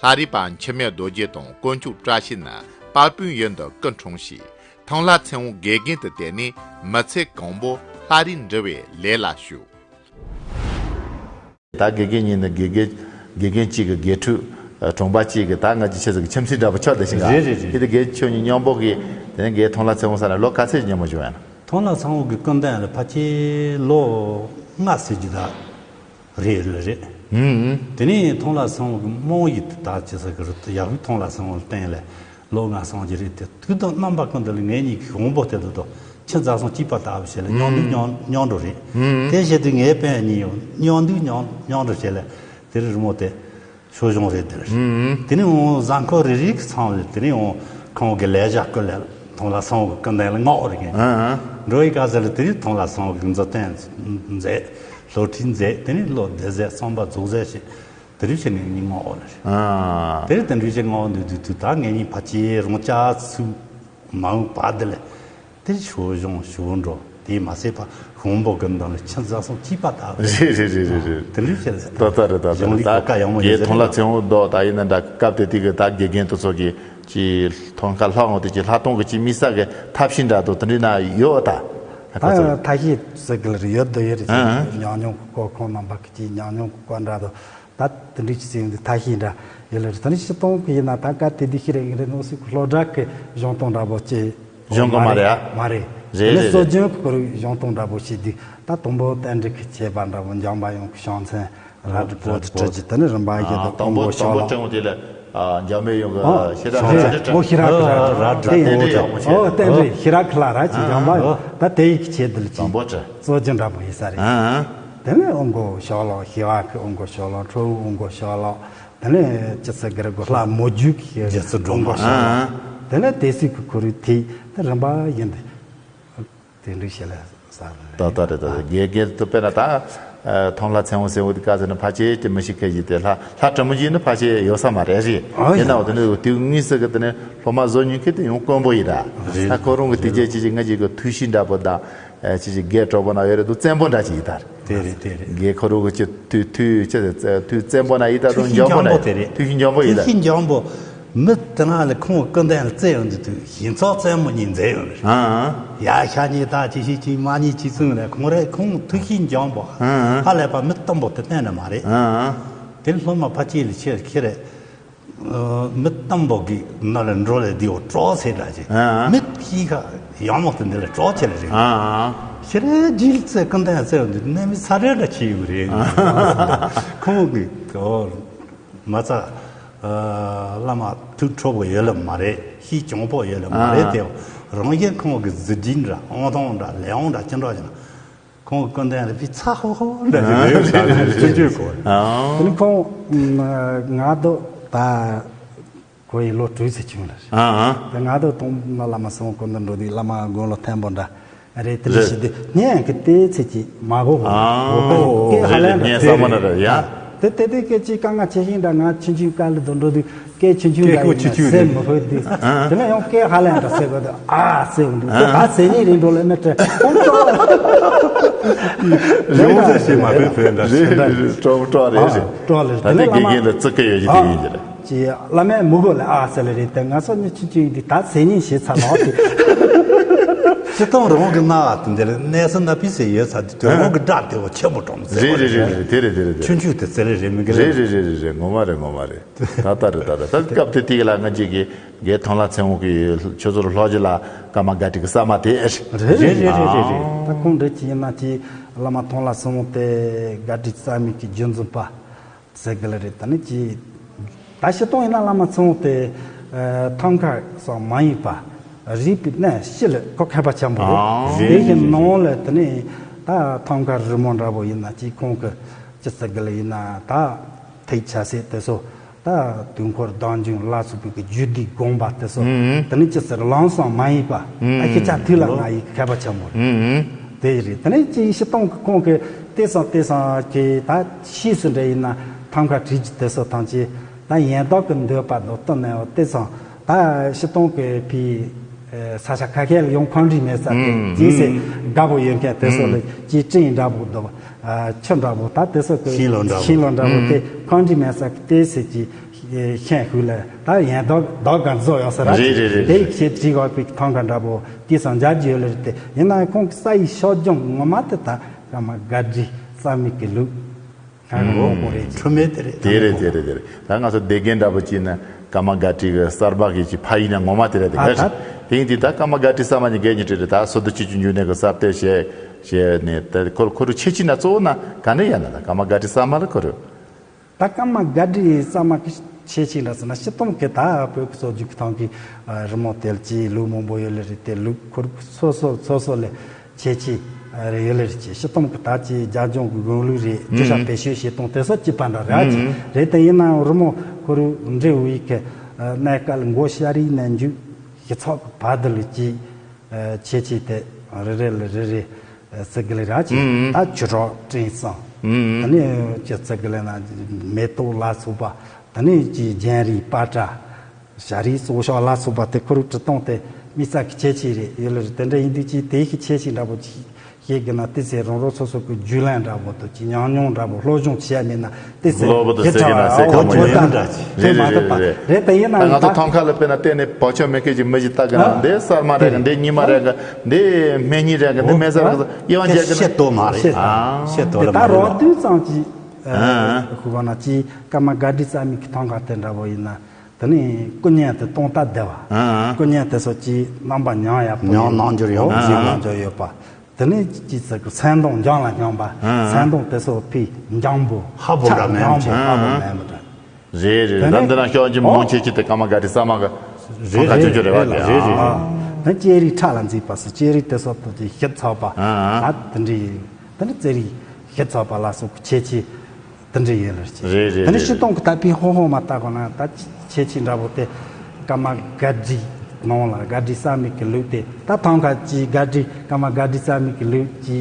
ལྷ་རིས་པ་འཆི་མེད་རྡོ་རྗེ་དང་དཀོན་མཆོག་བཀྲ་ཤིས་ནི་དཔལ་སྤུངས་ཡུལ་དུ་སྐུ་འཁྲུངས་ཤིང་ཐང་ལྷ་ཚེ་དབང་དགེ་རྒན་དུ་བསྟེན་ནས་མི་ཚེ་གང་པོ་ལྷ་རིས་འབྲི་བའི་ལས་ལ་ཞུགས། ད་དགེ་རྒན་གཉིས་ནི་དགེ་རྒན་དགེ་རྒན་གཅིག་གི་དགེ་ཕྲུག་གྲོང་པ་གཅིག་གི་ད་ང་ཅི་ཆེ་ཟིག་གི་ཁྱིམ་མཚེས་འདྲ་པོ་ཆགས་བསྡད་ཤིང་ག་རེད་རེད་རེད། དེ་དགེ་ཁྱོད་གཉིས་མཉམ་པོ་གི་དེ་ནས་དགེ་མཐོང་ལ་ཚེ་དབང་ས་ན་ལོ་ག་ཚོད་མཉམ་པོ་བྱུང་ཡ་ན། མཐོང་ལ་ཚེ་དབང་གི་སྐུ་མདུན་ལ་ཕལ་ཆེར་ལོ་ལྔ་ཟེར་གྱི་ད། རེད་རེད་རེད། ཧུམ། དེ་ནས་མཐོང་ལ་ཚེ་དབང་གི་རྨང་ཡིག་དེ་ད་ཅི་ཟེར་གི་རེད། ཡག་པོ་མཐོང་ལ་ཚེ་དབང་ལ་བསྟན་ལ་ལོ་ལྔ་སོང་གི་རེད་དེ། དུས་དང་རྣམ་པ་ཀུན་ཏུ་ལ་ངེད་གཉིས་ཀྱི་གོང་པོ་དེ་དུ་དོ་ཁྱི་འཛའ་སོང་སྐྱིད་པ་ལྟ་བུ་བྱས་ལ་མཉམ་འདུག་མཉམ་མཉམ་འགྲོ་རེད། ཧུམ། དེ་བྱས་དུས་ངའི་དཔོན་གཉིས་ཡང་མཉམ་འདུག་མཉམ་མཉམ་འགྲོ་བྱས་ལ་དེ་རིང་རི་མོ་དེ་ཤོ་གཞུང་རེད་དེ་རེད། དེ་ནས་འོང་གཟའ་འཁོར་རེ་རེ་གི་མཚམས་ལ་དེ་ནས་འོང་ཁོང་གི་ལས་བྱ་སྐུ་ལས་མཐོང་ལ་ཚེ་དབང་གི་སྐུ་མདུན་ལ་མངགས་རེད་ངས། ཨ་འགྲོ་ཡི་ག་ཟེར་ལ་དེ་རིང་མཐོང་ལ་ཚེ་དབང་གི་མཛུབ་སྟོན་མཛད། སློབ་ཁྲིད་མཛད། དེ་ནས་བློ་བདེ་མཛད། བསམ་པ་རྫོགས་མཛད་ཞེས་དེ་རིང་ཕྱིར་ནས་ངས་མངགས་ལ་རེད། ཨ། དེ་རིང་དེ་འདྲ་ཞིག་མངགས་འདུག་དུས་དུས་ད་ངེད་གཉིས་ཕལ་ཆེར་རང་ཅག་ཚུགས་མ་འོངས་བར་དུ་ལ་དེ་ཤོ་གཞུང་ཤོ་འགྲོ་དེ་མ་ཟད་པ་ཤོང་པོ་གི་མདུན་ལ་ཁྱི་འཛའ་སོང་སྐྱིད་པ་ལྟ་བུ་རེད་རེད་རེད་རེད་རེད། དེ་འདྲ་བྱས་ལ་ད་ད་རེད་ད་གཞུང་ལུགས་གོ་སྐབས་ཡག་མོ་ཡིན་ཟེར། དེ་མཐོང་ལ་ཚེ་དབང་རྡོ་ད་ཡིན་ན་འདྲ་སྐབས་དེ་དུས་ཀྱི་ད་དགེ་རྒན་དེ་ཚོ་གི་ཅི་མཐོང་ཁ་ལྷ་འོང་དེ་ཅི་ལྷ་མཐོང་གི་ཅི་མི་ས་གི་ཐབས་ཤེས་འདྲ་དོ་དེ་འདྲ་ན་ཡོད་ད། ད་ཐ་ཤི་ཟེར་གི་ལ་རེ་ཡོད་དོ་ཡོད་རེད། ཨ་ཨ། ཉམས་མྱོང་གི་སྐོར་ཁོང་རྣམ་པ་གི་ཅི་ཉམས་མྱོང་གི་སྐོར་འདྲ་དོ། ད་དེ་འདྲ་ཅི་ཟེར་འདི་ཐ་ཤི་འདྲ་ཡོད་ལ་རེད། ད་ནི་སྤྱི་སྟོང་གི་ཡིན་ན་ད་ག་དེ་འདི་ཤི་རེད་ངི་རེད་ནོ་སི་ཁུ་ལོ་དྲག་གི་གཞུང་སྟོང་འདྲ་པོ་ཅི་གཞུང་གི་མ་རེད་ཨ། མ་རེད། རེད་དེ་ནི་རེད་སྲོལ་རྒྱུན་གི་སྐོར་གཞུང་སྟོང་འདྲ་པོ་ཤི་འདི་ད་དང་པོ་བསྟན་འགྲིག་གི་བྱས་པ་འདྲ་པོ་འཇམ་པ་ཡོང་གི་ཤོང་ཚན། ར་ཏི་པོ་ཏི་ཏྲ་ཇི་ཏ་ནི་རིམ་པ་ཡི་དོ་ཨང་གོ་ཤོ་ལོ། དང་པོ་དྲང་པོ་དྲང་པོ་དེ་ལ་འཇམ་པའི་ཡོང་གི་ཤེས་རབ་ཨོ་ཤེས་རབ་ཁ་ལ་ར་ཏི་པོ་ཏི་ཨོ་བསྟན་འགྲིག་ཤེས་རབ་ཁ་ལ་ར་ཅི་འཇམ་པ་ད་དེ་ཡི་གི་ཆེད་དུ་ལ་ཅི་གཙོ་རྒྱུ་འདྲ་པོ་ཡི་ས་རེད། དེ་ནི་ཨང་གོ་ཤོ་ལོ་ཤེས་རབ་ཁ་ཨང་གོ་ཤོ་ལོ་ཁྲོ་བོ་ཨང་གོ་ཤོ་ལོ། དེ་ནི་ཅི་ཚེ་གི་རི་གོ་ལྷ་མོ་རྒྱུད་ཀྱི་ཨང་གོ་ཤོ་ལོ། དེ་ནི་དེ་སྲིད་ཀྱི་ཁོར་ཡུག་དེ་དེ་རིམ་པ་ཡིན་ཏེ། དེ་འདྲ་བྱས་ལ་ས་རེད། ད་ལྟ་རེད་ད་ལྟ་དགེ་རྒན་དུ་དཔེར་ན་ད་མཐོང་ལ་ཚེ་དབང་ཟེར་བ་དེ་ག་ཟེར་ན་ཕལ་ཆེར་དེ་མི་ཤི་ཁ་ཞིག་དེ་ལྷ་ལྷ་དྲ་མོ་ཞིག་ནི་ཕལ་ཆེར་ཡོད་ས་མ་རེད་རེད། ཨ་ཡིན་ནའང་དེ་ནི་དུས་དངོས་སུ་གི་དེ་ནི་སློབ་མ་བཟོ་མྱོང་མཁན་དེ་ཡང་དཀོན་པོ་ཡིན་ར། རེད་ད་ཁོ་རང་གི་དེ་རྒྱལ་ཅི་ཞིག་ང་ཅིག་གི་ཐུགས་གཤིས་འདྲ་པོ་དང་ཅི་ཞིག་རྒས་གྲོགས་པོ་ན་ཡོད་རེད་འདུག་བཙན་པོ་འདྲ་ཅིག་ཡིན་ད་རེད། དེ་རེད་དེ་རེད། རྒས་ཁོ་རང་གི་ཅི་དུས་དུས་ཅི་དུས་བཙན་པོ་ན་ཡིན་ད་དུང་འཇམ་པོ་ན་ཐུགས་གཤིས་འཇམ་པོ་ཡིན་ད། ཐུགས་གཤིས་འཇམ་པོ། མི་དེ་ན་ལ་ཁོང་སྐུ་མདུན་ལ་བཙལ་ཡོང་དུས་དུས་ཞིང་ཚོགས་རྩེད་མོ་གཉིས་མཛད་ཡོང་རེད། ཨ་ཡ་ཤ་ཉེ་ད་ཅི་ཤི་ཅི་མ་ཉེ་ཅི་ཚུན་ལ་ཁོང་རེ་ཁོང་ཐུགས་གཤིས་འཇམ་པོ། ཨ་ཧ་ལས་པ་མི་སྟོང་པོ་དེ་གཏན་ནས་མ་རེད། ཨ་དེ་སློབ་མ་ཕལ་ཆེར་ལ་ཆེར་ཁྱེར་རེད། མི་སྟོང་པོ་གི་ན་ལ་འགྲོ་ལ་དེའོ་གྲོགས་ཟེར་འདྲ་ཅིག་ཨ་མི་གཤིས་ཁ་ཡང་མོ་དེ་འདི་ལ་གྲོགས་ཆེ་ལ་རེད། ཨ་ཤི་རེ་ཇིལ་ཚེ་སྐུ་མདུན་ལ་བཙལ་ཡོང་དུས་གནས་མི་ས་རེ་འདྲ་ཆེ་ཡོད་རེད། ཁོང་གི་མ་རྩ། བླ་མ་ཐུགས་ཁྲོ་བོ་ཡོད་ལ་མ་རེད། གཤིས་གྱོང་པོ་ཡོད་ལ་མ་རེད་དེ། རང་གཞན་ཁོང་གི་གཟི་བརྗིད་འདྲ་ཨང་ཐང་འདྲ་ལས་དབང་འདྲ་ཅི་འདྲ་ཡིན་ན། ཁོང་གི་སྐུ་མདུན་ལ་ཕི་ཚ་ཧོ་ཧོ་འདྲ་ཞིག་རེད་ཟེར་ནས་སྤྱོད་འཇུག་གོ། དེ་ནི་ཁོང་ང་དོ་ད་ཁོ་ཡི་ལོ་དྲུག་ཙམ་བྱུང་ལ་རེད། དེ་ང་དོ་དང་བླ་མ་སྲུང་སྐུ་མདུན་འགྲོ་དུས་བླ་མ་དགུང་ལོ་ཐེན་པོ་འདྲ། རེད་དེ་འདྲ་བྱེད་དུས་ངས་ཡང་གི་དེའི་ཚེ་ཀྱི་མ་གོ་གོ་ཨ་ཀའི་ཧ་ལན་རེད་འདྲ་ངས་བསམ་པ་ན་རེད་ཡ། དེ་དེ་དེ་སྐད་ཅིག་དཀའ་ངལ་ཆེ་ཤིང་འདྲ་ང་ཆུང་ཆུང་དཀའ་ལས་དུ་འགྲོ་དུས་སྐད་ཆུང་ཆུང་འདྲ་ཡིན་ན་སེམས་མི་ཕོད་དུས་དེ་ལ་ཡང་སྐད་ཧ་ལན་འདྲ་ཟེར་དགོས་དུས་ཨ་ཟེར་འོང་དུས་དེ་ད་ཟེར་ཉིན་རིང་འགྲོ་ལས་ན་དྲན་ཨོ་ཀྲོ། ཡོང་ཟེར་ཞེས་མ་ཕེབས་ཕེབས་འདྲ་རེད་ཟེར་འདྲ་རེད་རེད་ཀྲོ་ཀྲོ་རེད་རེད། ཀྲོ་ལས་ད་དེ་ལྟ་དགེ་རྒན་ལ་བརྩི་བཀུར་ཡོད་ཀྱི་དེ་ཡིན་གྱི་རེད། ཅེས་བླ་མས་མི་གོ་ལ་ཨ་ཟེར་ལེ་རེད་དེ་ང་ཚོ་ནི་ཆུང་ཆུང་ཡིན་དུས་ད་ཟེར་ཉིན་ཞེས་ཚ་ལགས་ཏེ། སྤྱི་བཏང་རང་གི་སྣང་བ་དེ་འདིར་གནས་ས་ན་ཕི་སེ་ཡོད་ཚ་དེ་དོན་དངོས་ཀྱི་སྒྲ་དེ་བ་ཆེན་པོ་གྲོང་ཟེར་རེད་བ་རེད་རེད་རེད་དེ་རེད་དེ་རེད་དེ་རེད། ཆུང་ཆུང་དེ་ཟེར་ལེ་རེད་མི་འགལ་རེད་རེད་རེད་རེད་རེད་ངོ་མ་རེད་ངོ་མ་རེད། ད་ལྟ་རེད་ད་ལྟ་ད་སྐབས་དེ་དེ་ག་ལ་ང་ཅིག་གི་རྒན་ཐང་ལ་ཚེ་དབང་གི་ཆོས་ཚོར་ལྷོ་རྗེ་ལ་ཀརྨ་དགའ་བྲིས་ཀྱི་ས་མ་དེ་རེད་རེད་རེད་རེད་རེད། ད་ཁོང་འདྲ་ཅིག་ཡིན་ན་ཅིག་བླ་མ་ཐང་ལ་ཚེ་དབང་དེ་དགའ་བྲིས་རྩ་མེད་ཀྱི་རྒྱུན་འཛིན་པ། ཟེར་གི་ལ་རེད་ད་ནི་ཅི། ད་སྤྱི་བཏང་ཡིན་ན་བླ་མ་ཚེ་དབང་དེ་ཐང་ཁ་སོགས་མ་ཡིན་པ་རིག་པའི་གནས་སྤྱི་ལ་ཁོ་མཁས་པ་ཆེན་པོ་རེད། དེ་གི་ནང་ལ་དེ་ནི་ད་ཐང་ཁ་རི་མོ་འདྲ་པོ་ཡིན་ན་ཅི་ཁོང་གི་ཅི་ཟེར་གི་ལ་ཡིན་ན་ད་ཐེག་ཆ་སྲིད་དེ་ཚོ་ད་དུས་འཁོར་གདངས་འཇུག་ལ་སོགས་པའི་གི་རྒྱུད་སྡེའི་དགོངས་པ་དེ་ཚོ་དེ་ནི་ཅི་ཟེར་ལམ་སང་མ་ཡིན་པ་ད་ཁྱེད་ཅག་དུས་ལ་ང་ཡི་མཁས་པ་ཆེན་པོ་རེད། དེ་རེད་དེ་ནས་ཅིག་སྤྱི་བཏང་གི་ཁོང་གི་དེ་སང་དེ་སང་གི་ད་ཕྱིས་སུ་འདྲ་ཡིན་ན་ཐང་ཁ་བྲིས་ཀྱི་དེ་སོ་ཐང་ཅི་ད་ཡན་བདག་གི་འདོད་པ་དང་བསྟུན་ནས་དེ་སང་ད་སྤྱི་བཏང་གི་ཕི་ས་ཆ་ཁ་ཤས་ལ་ཡང་ཁང་བྲིས་མེད་ས་དེ་ཅི་སེ་དགའ་པོ་ཡོད་མཁན་དེ་སོ་ལ་ཅི་སྤྲིན་འདྲ་པོ་འདུག་ཆུ་འདྲ་པོ་ད་དེ་སོ་གི་ཤིང་ལོ་འདྲ་པོ་ཤིང་ལོ་འདྲ་པོ་དེ་ཁང་བྲིས་མེད་ས་གི་དེ་སེ་ཅི་ཤན་ཤུལ་ལ་ད་ཡན་བདག་བདག་ག་བཟོ་ཡོད་ས་ར་རེད་རེད་རེད་དེ་རེད། ཁྱེད་བྲིས་གོ་པའི་ཐང་ཁ་འདྲ་པོ། དེ་སང་མཇལ་རྒྱུ་ཡོད་ལེ་རེད་དེ། ཡིན་ན་ཁོང་གི་ས་ཡི་ཤོག་ལྗོངས་ངོ་མ་དེ་ད་ཀརྨ་དགའ་བྲིས་རྩ་མེད་ཀྱི་ལུགས། ཨ་ནི་འོ་ཁོ་རེད། འཁྲུལ་མེད་དེ་རེད། དེ་རེད། དེ་རེད། དེ་རེད། ད་ང་ཚོ་སྡེ་དགེ་འདྲ་པོ་གཅིག་ན་ཀརྨ་སྒར་བྲིས་གི་གསར་པ་གི་ཅིག་ཕ་ཡིག་ན་ངོ་མ་དེ་རེད། དེ་ཨ་ག་རེད། ད་དེ་ཡིན་དུས་ད་ཀརྨ་སྒར་བྲིས་གསར་མ་གཉིས་གས་གཉིས་བྲིས་རེད། ད་སོ་བདུན་གཅིག་བཅུ་ཉི་ཤུ་གི་གསར་གཏོད་བྱས་བྱས་ནས། ད་ཁོ་ཁོ་རུ་ཁྱད་ཆོས་ན་གཙོ་བོ་ན་ག་འདྲ་ཡ་ན། ད་ཀརྨ་སྒར་བྲིས་གསར་མ་ལ་ཁོ་རུ། ད་ཀརྨ་སྒར་བྲིས་གསར་མ་གི་ཁྱད་ཆོས་འདྲ་ཟེར་ན། སྤྱིར་བཏང་གི་ད་བོད་ཀྱི་སྲོལ་རྒྱུན་གྱི་ཐང་གི་རི་མོ་དེ་ལ་ཅིག་ལུགས་མང་པོ་ཡོད་ལེ་རེད། དེ་ལུགས་ཁོར་སོ་སོ་སོ་སོ་ལས་ཁྱད་ཆོས་རེ་ཡོད་ལེ་རེད། ཅེས་སྤྱིར་བཏང་གི་ད་ཅིག་རྒྱ་ལྗོངས་ཀྱི་གཞུང་ལུགས་རེད། རྒྱུ་ཞབས་བེད་སྤྱོད་བྱེད་སྟངས་དེ་སོགས་གཅིག་པ་འདྲ་ར་ཅིག་རེད། དེ་ཡིན་ནའང་རི་མོ་ཁོར་འབྲི་བའི་གི་གནས་སྐབས་མགོ་ཤ་རིའི་ནས་མཇུག་ཞི་ཚགས་ཀྱི་བར་དུ་ལ་ཅིག་ཁྱད་ཆོས་དེ་རེ་རེ་ལ་རེ་རེ་ཟེར་གི་ལེ་ར་ཅིག་ད་ཆུ་རགས་སྤྲིན་བཟང་། དེ་ནས་ཅི་ཟེར་གི་ལེ་ན་མེ་ཏོག་ལ་སོགས་པ། དེ་ནས་ཅིག་སྦྱང་རིའི་པ་ཏྲ། ཞ་རིའི་སོག་ཤོག་ལ་སོགས་པ་དེ་ཁོ་རུ་བྲི་སྟངས་དེ་དམིགས་བསལ་གྱི་ཁྱད་ཆོས་རེ་ཡོད་ལེ་རེད། དེ་འདྲ་ཡིན་དུས་ཅིག་དེ་གི་ཁྱད་ཆོས་འདྲ་པོ་ཅིག་ཤེས་གི་ན། དེ་ཚེ་རང་རང་སོ་སོ་གི་རྒྱུས་ལོན་འདྲ་པོ་དང་ཅིག་ཉམས་མྱོང་འདྲ་པོ་སློབ་སྦྱོང་བྱས་མེད་ན། དེ་ཚེ་སློབ་པོ་དང་ཟེར་གི་ན་ཟེར་གོ་མ་ཡིན་འདྲ་ཅིག་རེད། རེད། རེད། རེད། དེ་མ་གཏོགས་པ་རེད། དེ་ཡིན་ན་ད་ང་ཚོ་ད་ཐང་ཁ་ལ་དཔེར་ན་བལྟས་ནས་བག་ཆགས་མེད་མཁན་ཅིག་མི་ཞིག་ལྟ་གི་ན། ཨ་འདི་གསར་མ་རེད་གི། འདི་རྙིང་མ་རེད་གི། འདི་སྨན་རྙིང་རེད་གི། འདི་སྨན་གསར་རེད་གི། དབྱེ་བ་འབྱེད་གི་ན། ཤེས་རྟོགས་མ་རེད། ཤེས་རྟོགས། ཨ་ཤེས་རྟོགས་ལ་ད་མ་རོགས་རེད། དུས་ཙམ་ཅིག་ཨ་ཁུ་བ་ན་ཅིག་ཀརྨ་སྒར་བྲིས་གསར་མའི་གི་ཐང་ཁ་དེ་འདྲ་པོ་ཡིན་ན། དེ་ནས་སྐུ་བརྙན་དེ་སྟོང་ལྟར་བདེ་བ། ཨ་ཨ། སྐུ་བརྙན་དེ་ཚོ་ཅིག་རྣམ་པ་མྱང་ཡག་པོ་ཡོད། མྱང་རྣམ་འགྱུར་ཡོད། ཨ་ཨ། མྱང་རྣམ་འགྱུར་ཡོད་པ། དེ་ནས་ཅིག་ཟེར་གི་མཚན་མདངས་འཇམ་ལ་འཇམ་པ། ཨ་ཨ། མཚན་མདངས་དེ་ཚོ་ཕི་འཇམ་པོ། ཧ་པོ་འདྲ་མེད་མི་འཇམ་པོ། ཧ་པོ་མེད་མི་འདྲ། རེད་རེད། དེ་ད་ནས་འདི་ན་ཤོག་ཅིག་ཨོ་མང་ཆེ་ཅིག་དེ་ཀརྨ་སྒར་བྲིས་གསར་མ་གི་རེད། ཐང་ཁ་རེད། ཅོ་ཅོ་རེད་བ། རེད་དེ་རེད། ཨ། ཨ་ནི་ལྕེ་རིགས་ཁྲག་ལ་མཛེས་པ་སོགས། ལྕེ་རིགས་དེ་སོགས་དེ་ཅིག་ཞིབ་ཚགས་པ། ཨ་ཨ། ད་དེ་འདྲའི་དེ་ནི་རྩེ་རིགས་ཞིབ་ཚགས་པ་ལ་སོགས་ཀྱི་ཁྱད་ཆོས་དེ་འདྲ་ཡོད་ལེ་རེད། རེད་རེད། དེ་ནི་རེད། སྤྱིར་བཏང་གི་ད་ཕི་ཧོང་ཧོང་མ་ལྟ་གོ་ན་ད་ཁྱད་ཆོས་འདྲ་པོ་དེ་ཀརྨ་སྒར་བྲིས་ནང་ལ་སྒར་བྲིས་གསར་མའི་གི་ལུགས་དེ། ད་ཐང་ཁ་ཅིག་སྒར་བྲིས་ཀརྨ་སྒར་བྲིས་གསར་མའི་གི་ལུགས་ཀྱི་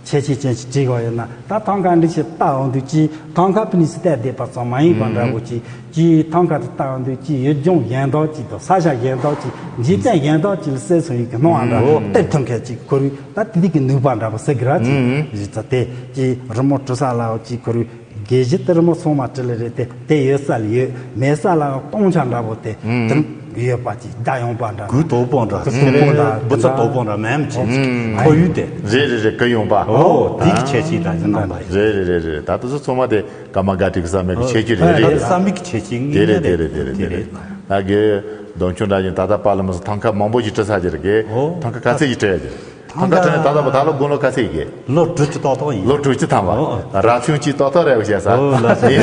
ཁྱད་ཆོས་ཅན་ཞིག་བྲིས་དགོས་ཡོད་ན། ད་ཐང་ཁ་འདི་ཞིག་ལྟ་འོང་དུས་ཅིག་ཐང་ཁ་ཕི་ནི་སི་ལྟ་བསྡད་པ་ཙམ་མ་ཡིན་པ་འདྲ་པོ་ཅིག་ཅིག་ཐང་ཁ་དེ་ལྟ་འོང་དུས་ཅིག་ཡུལ་ལྗོངས་གཞན་དག་ཅིག་དང་ས་ཆ་གཞན་དག་ཅིག་འཇིག་རྟེན་གཞན་དག་ཅིག་ལ་བསྲེས་སོང་ཡིན་གི་སྣང་བ་འདྲ་ཨོ་སྟེར་ཐུབ་མཁན་ཅིག་ཁོ་རུ་ད་དེ་དུས་ཀྱི་ནུས་པ་འདྲ་པོ་ཟེར་གི་ར་ཅིག་ཨུ། ཡིན་ཙང་དེ་ཅིག་རི་མོ་བྲི་ས་ལའོ་ཅིག་ཁོ་རུ་དགེ་བཞི་དེ་རི་མོ་ཚང་མ་བྲི་ལེ་རེད་དེ། དེ་ཡོད་ས་ལ་ཡོད། མེད་ས་ལའང་སྟོང་ཆ་འདྲ་པོ་དེ་ཨུ། དེ་ཡོད་པ་ཅིག་རྒྱ་ཡངས་པ་འདྲ། གུ་དོག་པོ་འདྲ། གུ་དོག་པོ་འདྲ། འབུ་ཚ་དོག་པོ་འདྲ་མེད་མི་ཅིག་ཨུ། ཁོར་ཡུག་དེ། རེད་རེད་རེད། གུ་ཡངས་པ། ཨོ་དེ་གི་ཁྱད་ཆོས་འདྲ་ཅིག་གནང་པ་ཡིན། རེད་རེད་རེད་རེད། ད་དེ་ཚོ་ཚང་མ་དེ་ཀརྨ་སྒར་བྲིས་གསར་མའི་གི་ཁྱད་ཆོས་རེད། རེད་རེད། གསར་མའི་གི་ཁྱད་ཆོས་དངོས་གནས་རེད། དེ་རེད་དེ་རེད་དེ་རེད། ད་གི་དོན་ཆུང་འདྲ་ཅིག་ད་ལྟ་པཱ་ལགས་མི་སུ་ཐང་ཁ་མང་པོ་ཞིག་བྲི་ཚར་གྱི་རེད་གི། ཨོ་ཐང་ཁ་ག་ཚད་ཅིག་བྲི་ཡ་གི་རེད། ཐང་ཁ་བྲི་ནས་ད་ལྟ་བར་ད་ལོ་དགུང་ལོ་ག་ཚད་ཡིན་གི། ལོ་དྲུག་ཅུ་ཏག་ཏག་ཡིན། ལོ་དྲུག་ཅུ་ཐམ་པ། ཨོ་ཨོ། རབ་བྱུང་གཅིག་ཏག་ཏག་རེད་བཤད་ས། ཨོ་ལ་ས་རེད་